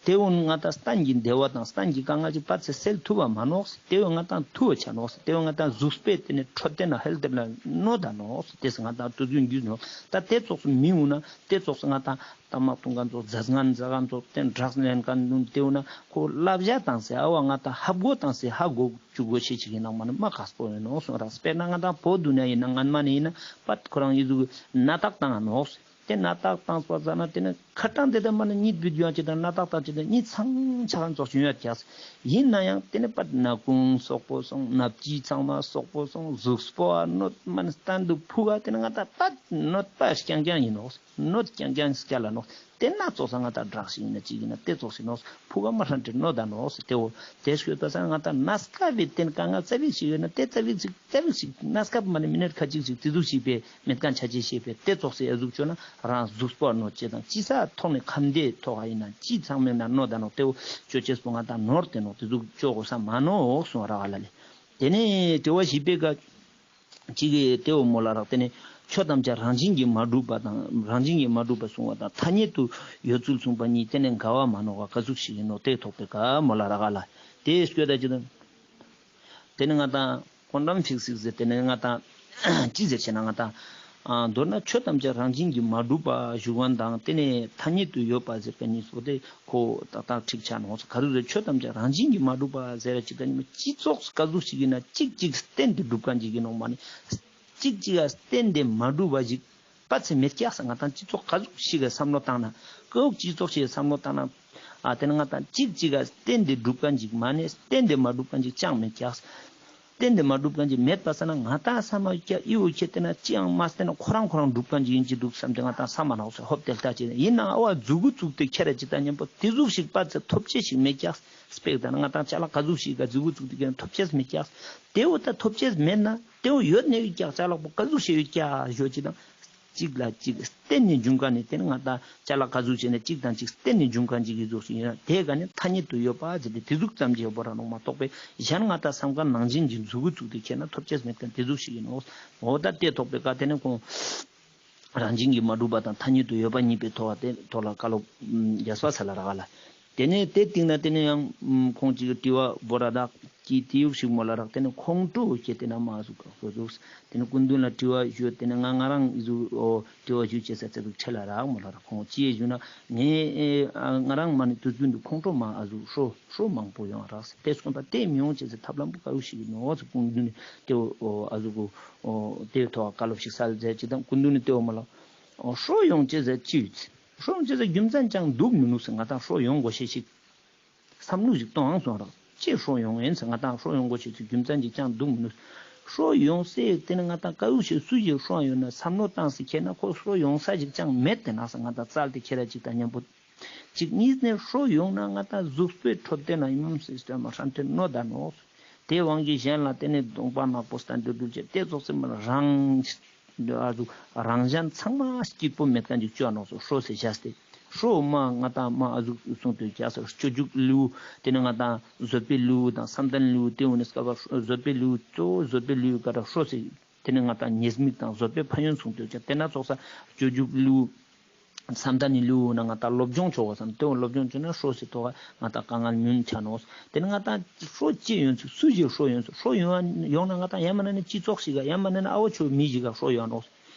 དེ་འོ་ང་དང་གཏན་གྱི་བདེ་བ་དང་གཏན་གྱི་དཀའ་ངལ་ཅིག་པར་ཚེ་སེལ་ཐུབ་བ་མ་ནོག། དེ་འོ་ང་དང་ཐུ་བ་ཆ་ནོག། དེ་འོ་ང་དང་གཟུགས་པོའི་དེ་ནེ་འཕྲོད་བསྟེན་ན་ཧེལ་ཐི་ལ་གནོད་ད་ནོག། དེ་སེ་ང་དང་དུས་རྒྱུན་རྒྱུས་ནོག། ད་དེ་ཙོགས་སེ་མི་འོ་ན་དེ་ཙོགས་སེ་ང་དང་ ཏམ་ཏུང་ཁན་ཙོགས་ཛད་ངན་ཛད་ཁན་ཙོགས་ཏེ་ནེ་དྲགས་ལེན་ཁན་དུན་ཏེ་བོ་ན་ཁོ་ལབ་ཞ་ཏང་སེ་ཨ་བ་ང་ཏང་ཧབ་གོ་ཏང་སེ་ཧ་གོ་ཅུག་གོ་ཤེས་ཅིག་ཨིན་ནང་མ་ནེ་མ་ཁག་པོ་ཨིན་ནོག་སོང་རག། སྤེར་ན་ང་ཏང་བོད་དུན་ནེ་ཨིན་ན་ངན་མ་ནེ་ཨིན་ན་པད་ཁོ་རང་ཨི་ཟུག་ནད་རྟགས་ཏང་ནོག། ཏེ་ནད་རྟགས་ཏང་པ་ཟ་ན་ཏེ་ནེ་ཁ་ཏང་ཏེ་ཏེ་མ་ནེ་གཉིད་བུད་ཡོང་ཅེ་དང་ནད་རྟགས་ཏང་ཅེ་དང་གཉིད་ཚང་ཆ་ཁན་ཙོགས་ཤིག་ཡོང་ཡ་ཀྱག། ཨིན་ན་ཡང་ཏེ་ནེ་པད་ནག་ཁུང་སོག་པོ་སོང་། ནབ་ཅི་ཚང་མ་སོག་པོ་སོང་། ཟུགས་པོ་ཨ་གནོད་མ་ནེ་སྟན་དུ་ཕུག་ག་ཏེ་ནེ་ང་ཏང་པད་གནོད་པ་རྐྱང་རྐྱང་ཨིན་ནོག། གནོད་རྐྱང་རྐྱང་སྐྱལ་ལ་ནོག། ཏེ་ན་ཙོགས་ས་ང་ཏང་དྲག་ཤིག་ཨིན་ན་ཅིག་ཨིན་ན་ཏེ་ཙོགས་ཤིག་ནོག། ཕུག་ག་མ་ཧྲན་ཏེ་གནོད་ད་ནོག་ཟེར་ཏེ་བོ། ཏེ་སྐྱོད་པ་ས་ང་ཏང་ན་སྐབས་བི་ཏེ་ནེ་དཀའ་ངལ་ཙ་བིག་ཞིག་ཡོད་ན་ཏེ་ཙ་བིག་ཞིག་ཙ་བིག་ཞིག་ན་སྐབས་མ་ནེ་མི་ནཊ་ཁ་ཅིག་ཞིག་ཏེ་ཟུག་ཞིག་པེ་མེད་ཁན་ཆ་ཅེས་ཤེས་པེ་ཏེ་ཙོགས་སེ་ཨ་ཟུག་ཅོ་ན་རང་ཟུགས་པོ་གནོད་ཅེས་དང་ཅི་ས་ཐོག་ནེ་ཁམས་བདེ་ཐོག་ཨིན་ན་ཅི་ཚང་མེད་ན་གནོད་ད་ནོག། ཏེ་བོ་ཅོ་ཅེས་པོ་ང་ཏང་ནོར་ཏེ་ནོག། ཏེ་ཟུག་ཅོ་གོས་ས་མ་ནོག་སོང་རག་ལ་ལེ། ཏེ་ནེ་དྲི་བ་བཞི་པའི་ཀ་ཅིག་གི་ཏེ་བོ་མོལ་ལ་རག། ཏེ་ནེ་ཆོས་ཐམས་ཅད་རང་བཞིན་གྱིས་མ་གྲུབ་པ་དང་རང་བཞིན་གྱིས་མ་གྲུབ་པ་གསུང་བ་དང་ཐ་སྙད་དུ་ཡོད་ཚུལ་གསུངས་པ་གཉིས་ཏེ་ནེ་འགལ་བ་མ་ནོག་པ་ཀ་ཟུག་ཞིག་ཨིན་ནོག། ཏེ་ཐོག་པའི་ཀ་མོལ་ལ་རག་ལ། ཏེ་སྐྱོད་ད་ཅི་དང་ཏེ་ནེ་ང་ཏང་ཀོན་ཊམ་ཕི་ཟིག་སི་ཟེར་ཏེ་ནེ་ང་ཏང་ཅི་ཟེར་ཅེ་ན་ང་ཏང་ཨ་མདོར་ན་ཆོས་ཐམས་ཅད་རང་བཞིན་གྱིས་མ་གྲུབ་པ་ཞུ་བ་དང་ཏེ་ནེ་ཐ་སྙད་དུ་ཡོད་པ་ཟེར་ཁན་གཉིས་པོ་ཏེ་ཁོ་ཏག་ཏག་འགྲིག་ཆ་ནོག། ག་རུ་ཟེར་ཆོས་ཐམས་ཅད་རང་བཞིན་གྱིས་མ་གྲུབ་པ་ཟེར་ར་ཅིག་ད་ནི་སྤྱི་ཚོགས་ཀ་ཟུག་ཞིག་ཨིན་ན་ཅིག་ཅིག་བརྟེན་ཏེ་གྲུབ་ཁན་ཅིག་ཨིན་ནོག་མ་ནེ་ཅིག་ཅིག་ག་བརྟེན་ཏེ་མ་གྲུབ་པ་ཞིག་པ་ཚེ་མེད་ཀྱག་ས། ང་ཏང་སྤྱི་ཚོགས་ཀ་ཟུག་ཞིག་ག་བསམ་བློ་བཏང་ན་ཀ་ཟུག་སྤྱི་ཚོགས་ཞིག་ག་བསམ་བློ་བཏང་ན་ཨ་ཏེ་ནེ་ང་ཏང་ཅིག་ཅིག་ག་བརྟེན་ཏེ་གྲུབ་ཁན་ཅིག་མ་ནེ་བརྟེན་ཏེ་མ་གྲུབ་ཁན་ཅིག་ཅང་མེད་ཀྱག། བརྟེན་ཏེ་མ་གྲུབ་ཁན་ཅིག་མེད་པ་ས་ན་ང་ཏང་ས་མ་ཀྱ་ཨི་བོ་ཁྱེར་ཏེ་ན་ཅི་ཡང་མ་སྟེ་ན་ཁོ་རང་ཁོ་རང་གྲུབ་ཁན་ཅིག་ཨིན་ཅི་འདུག་བསམ་སྟེ་ང་ཏང་ས་མ་ནོག་ཟེར་ཧོབ་ཏེ་ལྟ་ཅེ་ཨིན་ནའང་ཨ་བ་མཛུ་གུ་བཙུགས་ཏེ་ཁྱེར་ར་ཅིག་ད་ཉམ་པོ་ཏེ་ཟུག་ཞིག་པ་ཚེ་ཐོབ་ཅེས་ཤིག་མེད་ཀྱག། སྤེར་ན་ང་ཏང་ཅ་ལག་ཀ་ཟུག་ཞིག་ག་མཛུ་གུ་བཙུགས་ཏེ་ཁྱེར་ན་ཐོབ་ཅེས་མེད་ཀྱག། ཏེ་བོ་ད་ཐོབ་ཅེས་མེད་ན་ཏེ་བོ་ཡོད་ནེ་ཡོད་ཀྱག་ཅ་ལག་པོ་ཀ་ཟུག་ཞིག་ཡོད་ཀྱག་ཞོ་ཅིག་དང་། གཅིག་ལ་གཅིག་བརྟེན་ནས་འབྱུང་མཁན་ནི་དེ་ནི་ང་དང་ཅ་ལག་ག་ཟུག་བྱས་ནས་གཅིག་དང་གཅིག་བརྟེན་ནས་འབྱུང་མཁན་ཅིག་གི་ཟུག་ཞིག་ཡིན་ན་དེ་ག་ནི་ཐ་སྙད་དུ་ཡོད་པ་ཟེར་ཏེ་དེ་ཟུག་ཙམ་གྱི་ཡོད་པ་རང་ནོག་མ་གཏོགས་པའི་གཞན་ང་དང་བསམ་མཁན་ནང་བཞིན་གྱི་མཛུ་གུ་བཙུགས་ཏེ་ཁྱེར་ན་ཐོབ་ཅེས་མེད་མཁན་དེ་ཟུག་ཞིག་ཡིན་ནོག་འོ་ད་དེ་ཐོག་པའི་བཀའ་དེ་ནི་ཁོང་རང་བཞིན་གྱིས་མ་གྲུབ་པ་དང་ཐ་སྙད་དུ་ཡོད་པ་གཉིས་པའི་ཐོག་དེ་ཐོག་ལ་བཀའ་སློབ་རྒྱས་པ་ས་ལ་རག་ལ། དེ་ནས་དེ་སྟེང་ན་དེ་ནས་ཡང་ཁོང་གཅིག་གི་དྲི་བ་བོ་ར་དག་གི་དེ་ཡུག་ཞིག་མོལ་ལ་རག་དེ་ནས་ཁོང་ཁྲོ་བོ་ཁྱེད་དེ་ན་མ་ཟུག་ག་ཟུག་དེ་ནས་སྐུ་མདུན་ལ་དྲི་བ་ཞུས་དེ་ནས་ང་ང་རང་ཟུག་འོ་དྲི་བ་ཞུས་བྱས་ས་ཚེ་ཟུག་ཁྲེལ་ལ་རག་མོལ་ལ་རག་ཁོང་ཅི་ཡེ་ཞུས་ན་ངས་ང་རང་མ་ནི་དུས་རྒྱུན་དུ་ཁོང་ཁྲོ་མ་ཨ་ཟུག་ཧྲོ་ཧྲོ་མང་པོ་ཡོང་རག་ཟེར་དེ་སོང་པ་དེ་མི་ཡོང་བྱས་ས་ཐབས་ལམ་པོ་ག་ཡུག་ཞིག་ཡིན་ནོག་ཟེར་སྐུ་མདུན་དེ་འོ་ཨ་ཟུག་གོ་འོ་དེ་ཐོག་བཀའ་སློབ་ཞིག་སལ་ཟེར་ཅི་དང་སྐུ་མདུན་དེ་འོ་མོལ་ལ་འོ་ཧྲོ་ཡོང་བྱས་ས་ཅི་ཡོད། ཧྲོ་ཡོང་བྱས་ས་རྒྱུ་མཚན་ཅང་འདུག་མི་ནུག་ཟེར། ང་དང་ཧྲོ་ཡོང་དགོས་ཤེས་ཤིག་བསམ་བློ་ཞིག་གཏོང་ཨང་སོང་རག་ཅི་ཧྲོ་ཡོང་ཡིན་ཟེར། ང་དང་ཧྲོ་ཡོང་དགོས་ཤེས་ཤིག་རྒྱུ་མཚན་ཅིག་ཅང་འདུག་མི་ནུག་ཧྲོ་ཡོང་སའི་དེ་ནི་ང་དང་དཀའ་ཡུག་ཞིག་སུ་ཞིག་ཧྲོ་ཡོང་ན་བསམ་བློ་བཏང་སྟེ་ཁྱེར་ན་ཁོ་ཧྲོ་ཡོང་ས་ཞིག་ཅང་མེད་དེ་ན་ཟེར། ང་དང་བཙལ་ཏེ་ཁྱེར་ར་ཅིག་དང་མཉམ་པོ་ཅིག་གཉིས་ནས་ཧྲོ་ཡོང་ན་ང་དང་གཟུགས་པོའི་འཕྲོད་བསྟེན་ན་ཨིམ་སིས་ཊེམ་ཧྲན་ཏེ་གནོད་ད་ནོག་དེ་དབང་གིས་གཞན་ལ་དེ་ནས་གདོང་པ་ནག་པོ་སྟན་ཏེ་འདུག་ཅེས་དེ་ཙོགས་སེ་མ་རང་ཨ་ཟུག་རང་གཞན་ཚང་མ་སྐྱིད་པོ་མེད་མཁན་ཅིག་བཅོ་ནོག་སོ་ཧྲོ་སེ་བཞག་སྟེ་ཧྲོ་མ་ང་དང་མ་ཨ་ཟུག་གསུང་དུས་རྒྱ་སོ་སྤྱོད་འཇུག་ལེའུ་དེ་ནས་ང་དང་བཟོད་པའི་ལེའུ་དང་བསམ་གཏན་ལེའུ་དེ་འོ་ནས་སྐབས་བཟོད་པའི་ལེའུ་གཙོ་བོ་བཟོད་པའི་ལེའུ་ག་ར་ཧྲོ་སེ་དེ་ནས་ང་དང་ཉེས་དམིགས་དང་བཟོད་པའི་ཕན་ཡོན་གསུང་དུས་རྒྱ་དེ་ན་ཙོགས་ས་སྤྱོད་འཇུག་ལེའུ། བསམ་གཏན་ནི་ལེའུ་ན་ང་དང་སློབ་སྦྱོང་ཆོག་པ་བསམ་དེ་འོ་སློབ་སྦྱོང་བྱུང་ན་ཧྲོ་སེ་ཐོག་ང་དང་དཀའ་ངལ་ཉུང་ཆ་ནོག་དེ་ནི་ང་དང་ཧྲོ་ཅི་ཡོང་ཚུལ་སུ་ཞིག་ཧྲོ་ཡོང་ཚུལ་ཧྲོ་ཡོང་ཡོང་ན་ང་དང་ཡང་མ་ན་ནི་སྤྱི་ཚོགས་ཤིག་ག་ཡང་མ་ན་ནི་ཨ་བ་ཆོ་མི་ཞིག་ག་ཧྲོ་ཡོང་ནོག་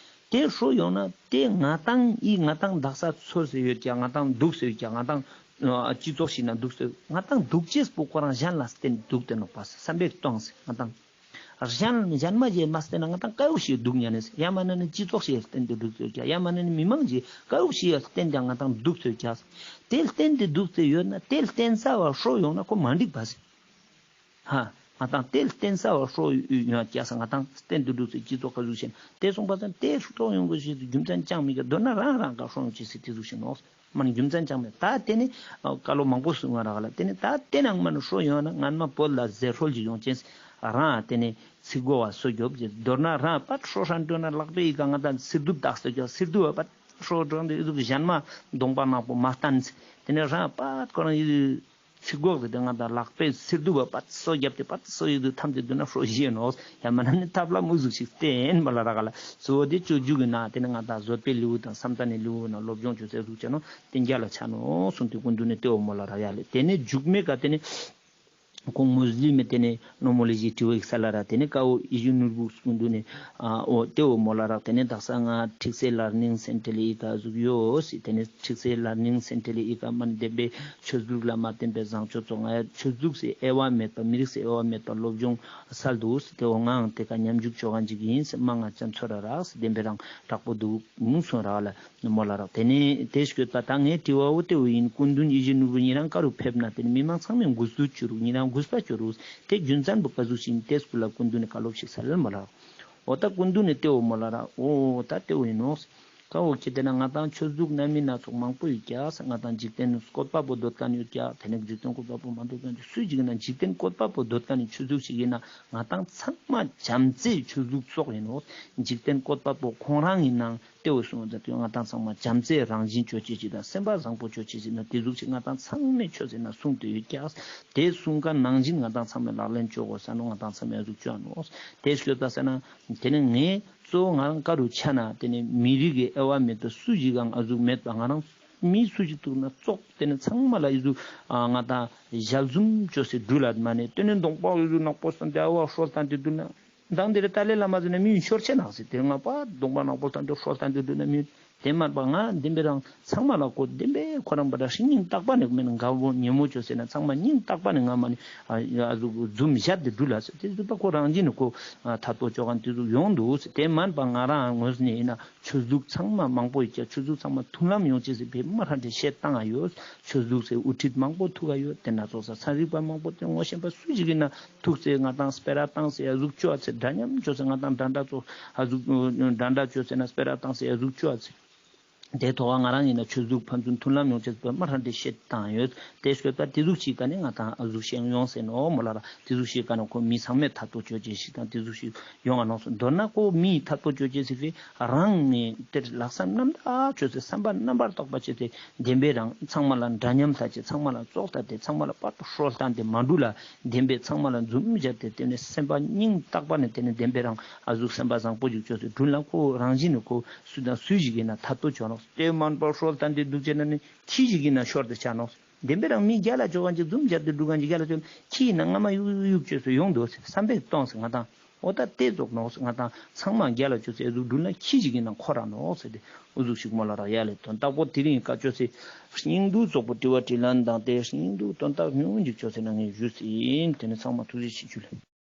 དེ་ཧྲོ་ཡོང་ན་དེ་ང་དང་ཨི་ང་དང་དག་ས་ཚོར་སེ་ཡོད་ཀྱག་ང་དང་འདུག་སེ་ཡོད་ཀྱག་ང་དང་སྤྱི་ཚོགས་ཤིག་ན་འདུག་སེ་ང་དང་འདུག་ཅེས་པོ་ཁོ་རང་གཞན་ལ་བརྟེན་འདུག་སྟེ་ནོག་པ་བསམ་པས་གཏོང་སེ་ང་དང་། གཞན་གཞན་མ་ཞིག་མ་བརྟེན་ན་ང་དང་དཀའ་ཡུག་ཞིག་འདུག་ཉན་ནས་ཡང་མ་ན་ནི་སྤྱི་ཚོགས་ཤིག་བརྟེན་ཏེ་འདུག་ཟེར་ཀྱང་ཡང་མ་ན་ནི་མི་མང་ཞིག་དཀའ་ཡུག་ཞིག་བརྟེན་ཏེ་ང་དང་འདུག་ཟེར་ཀྱང་དེ་བརྟེན་ཏེ་འདུག་ཟེར་ཡོད་ན་དེ་བརྟེན་ས་བ་ཧྲོ་ཡོང་ན་ཁོ་མ་འགྲིག་པ་ཟེར། ཧ་ང་དང་དེ་བརྟེན་ས་བ་ཧྲོ་ཡོང་ཀྱང་ང་དང་བརྟེན་ཏེ་འདུག་ཟེར་སྤྱི་ཚོགས་ཀ་ཟུག་ཞིག་དེ་སོང་པ་ཙམ་དེ་ཧྲོ་ཡོང་དགོས་ཞེས་སུ་རྒྱུ་མཚན་ཅང་མི་དགོས། མདོར་ན་རང་རང་ག་ཧྲོ་ཡོང་ཅེས་སུ་དེ་ཟུག་ཞིག་ནོག་མ་ནི་རྒྱུ་མཚན་ཅང་མེད། ད་དེ་ནི་བཀའ་སློབ་མང་པོ་གསུང་བ་རག་ལ་དེ་ནི་ད་དེ་ནང་མ་ནི་ཧྲོ་ཡོང་ན་ངན་མ་བོད་ལ་ཟེར་ཧྲོལ་གྱི་ཡོང་ཅན་རང་དེ་ནི་ཚིག་གོ་བ་སོ་རྒྱོབ་ཀྱི་མདོར་ན་རང་པད་ཧྲོ་ཧྲན་འགྲོ་ན་ལག་པའི་ཡི་ག་ང་དང་སིར་དུབ་བཏགས་སོ་རྒྱོབ་སིར་དུབ་པད་ཧྲོ་འགྲོ་འདི་ཡི་གཞན་མ་གདོང་པ་ནག་པོ་མ་བསྟན་དེ་ནི་རང་པད་ཁོ་རང་ཡི་ཚིག་གོ་གི་དེ་ང་དང་ལག་པའི་སིར་དུབ་པད་སོ་རྒྱབ་དེ་པད་སོ་ཡི་དུ་ཐམས་ཅད་དུ་ན་ཧྲོ་ཞེས་ནོག་ཡ་མ་ན་ནི་ཐབས་ལ་མུ་ཟུག་ཞིག་བསྟན་མ་ལ་རག་ལ་གཙོ་བོ་དེ་སྤྱོད་འཇུག་གི་ནང་དེ་ནི་ང་དང་བཟོད་པའི་ལེའུ་དང་བསམ་གཏན་ནི་ལེའུ་ནང་སློབ་སྦྱོང་བཅོས་ཚེ་ཟུག་བྱས་ནོག་དེ་རྒྱ་ལ་ཆ་ནོག་གསུངས་ཏེ་སྐུ་མདུན་ནི་དེ་འོ་མོ་ལ་རག་ཡ་ལེ། དེ་ནས་མཇུག་མའི་ཀ་དེ་ནི་ ཁོང་མོས་ལི་མེ་ཏེ་ནེ་ནོ་མོ་ལོ་ཇི་དྲི་བ་ཞིག་སལ་ལ་རག། ཏེ་ནེ་ཀ་བོ་ཨི་ཇི་ནུར་བུ་སྐུ་མདུན་ནེ་ཨ་འོ་ཏེ་བོ་མོལ་ལ་རག། ཏེ་ནེ་དག་ས་ང་ཁྲིག་སེ་ལར་ནིང་སེན་ཊར་ལི་ཨི་ཀ་ཟུག་ཡོད་སི། ཏེ་ནེ་ཁྲིག་སེ་ལར་ནིང་སེན་ཊར་ལི་ཨི་ཀ་མན་བདེན་པའི་ཆོས་ལུགས་ལ་མ་བརྟེན་པའི་བཟང་སྤྱོད་ཙོགས་ང་ཡ་ཆོས་ལུགས་སི་དབྱེ་བ་མེད་པ་མི་རིགས་སི་དབྱེ་བ་མེད་པ་སློབ་སྦྱོང་སལ་དུག་སི། ཏེ་བོ་ངའང་ཏེ་ཀ་ཉམས་འཇུག་ཅོ་ག་ཅིག་ཨིན་སི། མ་ང་ཅམ་ཚོར་ར་རག་སི། བདེན་པའི་རང་དྲག་པོ་དུག་མུ་སོང་རག་ལ། མོལ་ལ་རག། ཏེ་ནེ་ཏེ་སྐྱོད་པ་ད་ངའི་དྲི་བ་བོ་ཏེ་བོ་ཨིན། སྐུ་མདུན་ཨི་ཇི་ནུར་བུ་ཉེ་རང་ཀ་རུ་ཕེབས་ན་ཏེ་ནེ་མི་མང་ཚང་མས་གུས་འདུད་ཅོ་རུག། ཉེ་རང་གུས་པ་ཅོ་རུག། ཏེ་རྒྱུ་མཚན་བོ་ཀ་ཟུག་ཞིག་ཨིན། ཏེ་སྐོར་ལ་སྐུ་མདུན་ནེ་བཀའ་སློབ་ཞིག་སལ་མོལ་ལ་རག། འོ་ད་སྐུ་མདུན་ནེ་ཏེ་བོ་མོལ་ལ་རག། འོ་ད་ཏེ་བོ་ཨིན་ནོག། ཀ་བོ་ཁྱེད་ཏེ་ན་ང་དང་ཆོས་ལུགས་སྣ་མིན་སྣ་ཚོགས་མང་པོ་ཡོད་ཀྱག། ང་དང་འཇིག་རྟེན་བཀོད་པ་བོ་འདོད་མཁན་ཡོད་ཀྱག། ཏེ་ནེ་འཇིག་རྟེན་བཀོད་པ་བོ་མ་འདོད་མཁན་ཅིག་སུ་ཞིག་ཨིན་ན་འཇིག་རྟེན་བཀོད་པ་བོ་འདོད་མཁན་ནི་ཆོས་ལུགས་ཤིག་ཨིན་ན་ང་དང་ཚང་མ་བྱམས་བརྩེའི་ཆོས་ལུགས་ཙོགས་ཨིན་ནོག། འཇིག་རྟེན་བཀོད་པ་བོ་ཁོང་རང་ཨིན་ནང་ཏེ་བོ་གསུངས་ཏེ་ང་དང་ཚང་མ་བྱམས་བརྩེ་རང་བཞིན་ཅོ་ཅེས་ཅིག་དང་སེམས་པ་བཟང་པོ་ཅོ་ཅེས་ཅིག་ན་ཏེ་ཟུག་ཅིག་ང་དང་ཚང་མའི་ཆོས་ཟེར་ན་གསུངས་ཏེ་ཡོད་ཀྱག། ཏེ་གསུངས་ཀ་ནང་བཞིན་ང་དང་ཚང་མས་ལག་ལེན་ཅོ་དགོས་ས་ནོག། ང་དང་ཚང་མས་ཨ་ཟུག་ཅོ་ཨ་ནོག། ཏེ་སྐྱོད་པ་ཟེར་ན་ཏེ་ནེ་ངས་གཙོ་བོ་ང་རང་ཀ་རུ་ཆ་ན་ཏེ་ནེ་མི་རིགས་ཀྱི་དབྱེ་བ་མེད་པ་སུ་ཞིག་གང་ཨ་ཟུག་མེད་པ་ང་རང་མི་སུ་ཞིག་ཐུག་ན་ཙོགས་ཏེ་ནེ་ཚང་མ་ལ་ཨི་ཟུག་ང་དང་ཞལ་འཛུམ་ཅོས་སེ་འགྲུལ་ལ་མ་ནེ་ཏེ་ནེ་གདོང་པ་ཨི་ཟུག་ནག་པོ་སྟན་ཏེ་ཨ་བ་ཧྲོལ་སྟན་ཏེ་འགྲུལ་ན། མདང་དེ་རིང་ཏཱ་ལའི་བླ་མ་ཟེར་ན་མི་ཡུན་ཤོར་ཆེ་ནག་སེ་ཏེ་ང་པ་གདོང་པ་ནག་པོ་སྟན་ཏེ་ཧྲོལ་སྟན་ཏེ་འགྲུལ་ན་མི་ཡུན་ཏེ་མན་པ་ང་བདེན་པའི་རང་ཚང་མ་ལ་ཀོ་བདེན་པའི་ཁོ་རང་པ་ར་ཤི་སྙིང་ཏག་པ་ནེ་མེན་དགའ་བོ་ཉེ་མོ་ཅོས་ཟེར་ན་ཚང་མ་སྙིང་ཏག་པ་ནེ་ང་མ་ནེ་ཨ་ཟུག་འཛུམ་བཞད་དེ་འགྲུལ་ལ་སེ་ཏེ་ཟུག་པ་ཁོ་རང་བཞིན་ནི་ཁོ་ཐ་ཏོ་ཅོ་ག་ཏེ་ཟུག་ཡོང་དུག་སེ། ཏེ་མན་པ་ང་རང་ངོས་ནེ་ཨིན་ན་ཆོས་ལུགས་ཚང་མ་མང་པོ་ཡོད་ཀྱག། ཆོས་ལུགས་ཚང་མ་མཐུན་ལམ་ཡོང་ཅེས་སི་ཕེ་མ་ཧྲན་ཏེ་བཤད་བཏང་ང་ཡོད། ཆོས་ལུགས་སི་དབུ་ཁྲིད་མང་པོ་ཐུག་ག་ཡོད། ཏེ་ན་ཙོགས་ས་ཚན་རིག་པ་མང་པོ་ཏེ་ངོ་ཤེས་པ་སུ་ཞིག་ཨིན་ན་ཐུག་སེ་ང་དང་སྤེ་ར་བཏང་སེ་ཨ་ཟུག་ཅོ་ཨ་ཚེ་འདྲ་མཉམ་ཅོས་སེ་ང་དང་འདྲ་འདྲ་ཙོགས་ཨ་ཟུག་འདྲ་འདྲ་ཅོས་སེ་ན་སྤེ་ར་བཏང་སེ་ཨ་ཟུག་ཅོ་ཨ་ཚེ། ཏེ་ཐོག་ང་རང་ཨིན་ན་ཆོས་ལུགས་ཕན་ཚུན་མཐུན་ལམ་ཡོང་ཅེས་སི་ཕེ་མ་ཧྲན་ཏེ་བཤད་བཏང་ཡོད། ཏེ་སྐྱོད་པ་ཏེ་ཟུག་ཅིག་ཀ་ནེ་ང་དང་ཨ་ཟུག་ཤེས་ཡོང་སེ་ནོག་མོལ་ལ་རག། ཏེ་ཟུག་ཅིག་ཀ་ནེ་ཁོ་མི་ཚང་མས་ཐ་ཏོ་ཅོ་ཅེས་ཤིག་དང་ཏེ་ཟུག་ཅིག་ཡོང་ང་ནོག་སོ། མདོར་ན་ཁོ་མི་ཐ་ཏོ་ཅོ་ཅེས་སི་ཕེ་རང་ནེ་ཏེ་ལག་བསམ་རྣམ་དག་ཅོས་སེ་བསམ་པ་རྣམ་པར་དག་པ་ཅོས་སེ་བདེན་པའི་རང་ཚང་མ་ལ་འདྲ་མཉམ་ལྟ་ཅེས་ཚང་མ་ལ་ཙོགས་ལྟ་སྟེ་ཚང་མ་ལ་པར་དུ་ཧྲོལ་སྟན་ཏེ་མ་འགྲུལ་ལ་བདེན་པའི་ཚང་མ་ལ་འཛུམ་བཞད་དེ་ཏེ་ནེ་སེམས་པ་སྙིང་ཏག་པ་ནེ་ཏེ་ནེ་བདེན་པའི་རང་ཨ་ཟུག་སེམས་པ་བཟང་པོ་ཞིག་ཅོས་སེ་འགྲུལ་ལ་ཁོ་རང་བཞིན་ནི་ཁོ་སུ་དང་སུ་ཞིག་ཨིན་ན་ཐ་ཏོ་ཅོ་ནོག། ཏེ་མན་པ་ཧྲོལ་སྟན་ཏེ་འདུག་ཅེ་ན་ནི་ཁྱི་ཞིག་ཨིན་ན་ཤོར་ཏེ་ཆ་ནོག། བདེན་པའི་རང་མི་རྒྱལ་ལ་ཅོ་ག་ཅིག་འཛུམ་བཞད་དེ་འགྲུལ་ག་ཅིག་རྒྱལ་ལ་ཅོ་ཁྱི་ཨིན་ན་རྔ་མ་ཡུག་ཡུག་ཅོས་སེ་ཡོང་དུག་སེ་བསམ་པའི་གཏོང་སེ་ང་དང་འོ་ད་ཏེ་ཙོགས་ནོག་སེ་ང་དང་ཚང་མ་རྒྱལ་ལ་ཅོས་སེ་ཨ་ཟུག་འགྲུལ་ན་ཁྱི་ཞིག་ཨིན་ན་ཁོ་རང་ནོག་སེ་ཏེ་ཨ་ཟུག་ཞིག་མོལ་ལ་རག། ཡ་ལེ་དོན་དག་པོ་དེ་རིང་བཀའ་ཅོས་སེ་སྙིང་སྡུག་ཙོགས་པོ་དྲི་བ་དྲིས་ལན་དང་ཏེ་སྙིང་སྡུག་དོན་དག་ཉུང་ངུ་ཅིག་ཅོས་སེ་ན་ངས་ཞུས་སེ་ཨིན། ཏེ་ནེ་ཚང་མ་ཐུགས་རྗེ་ཆེ་ཞུ་ལེ།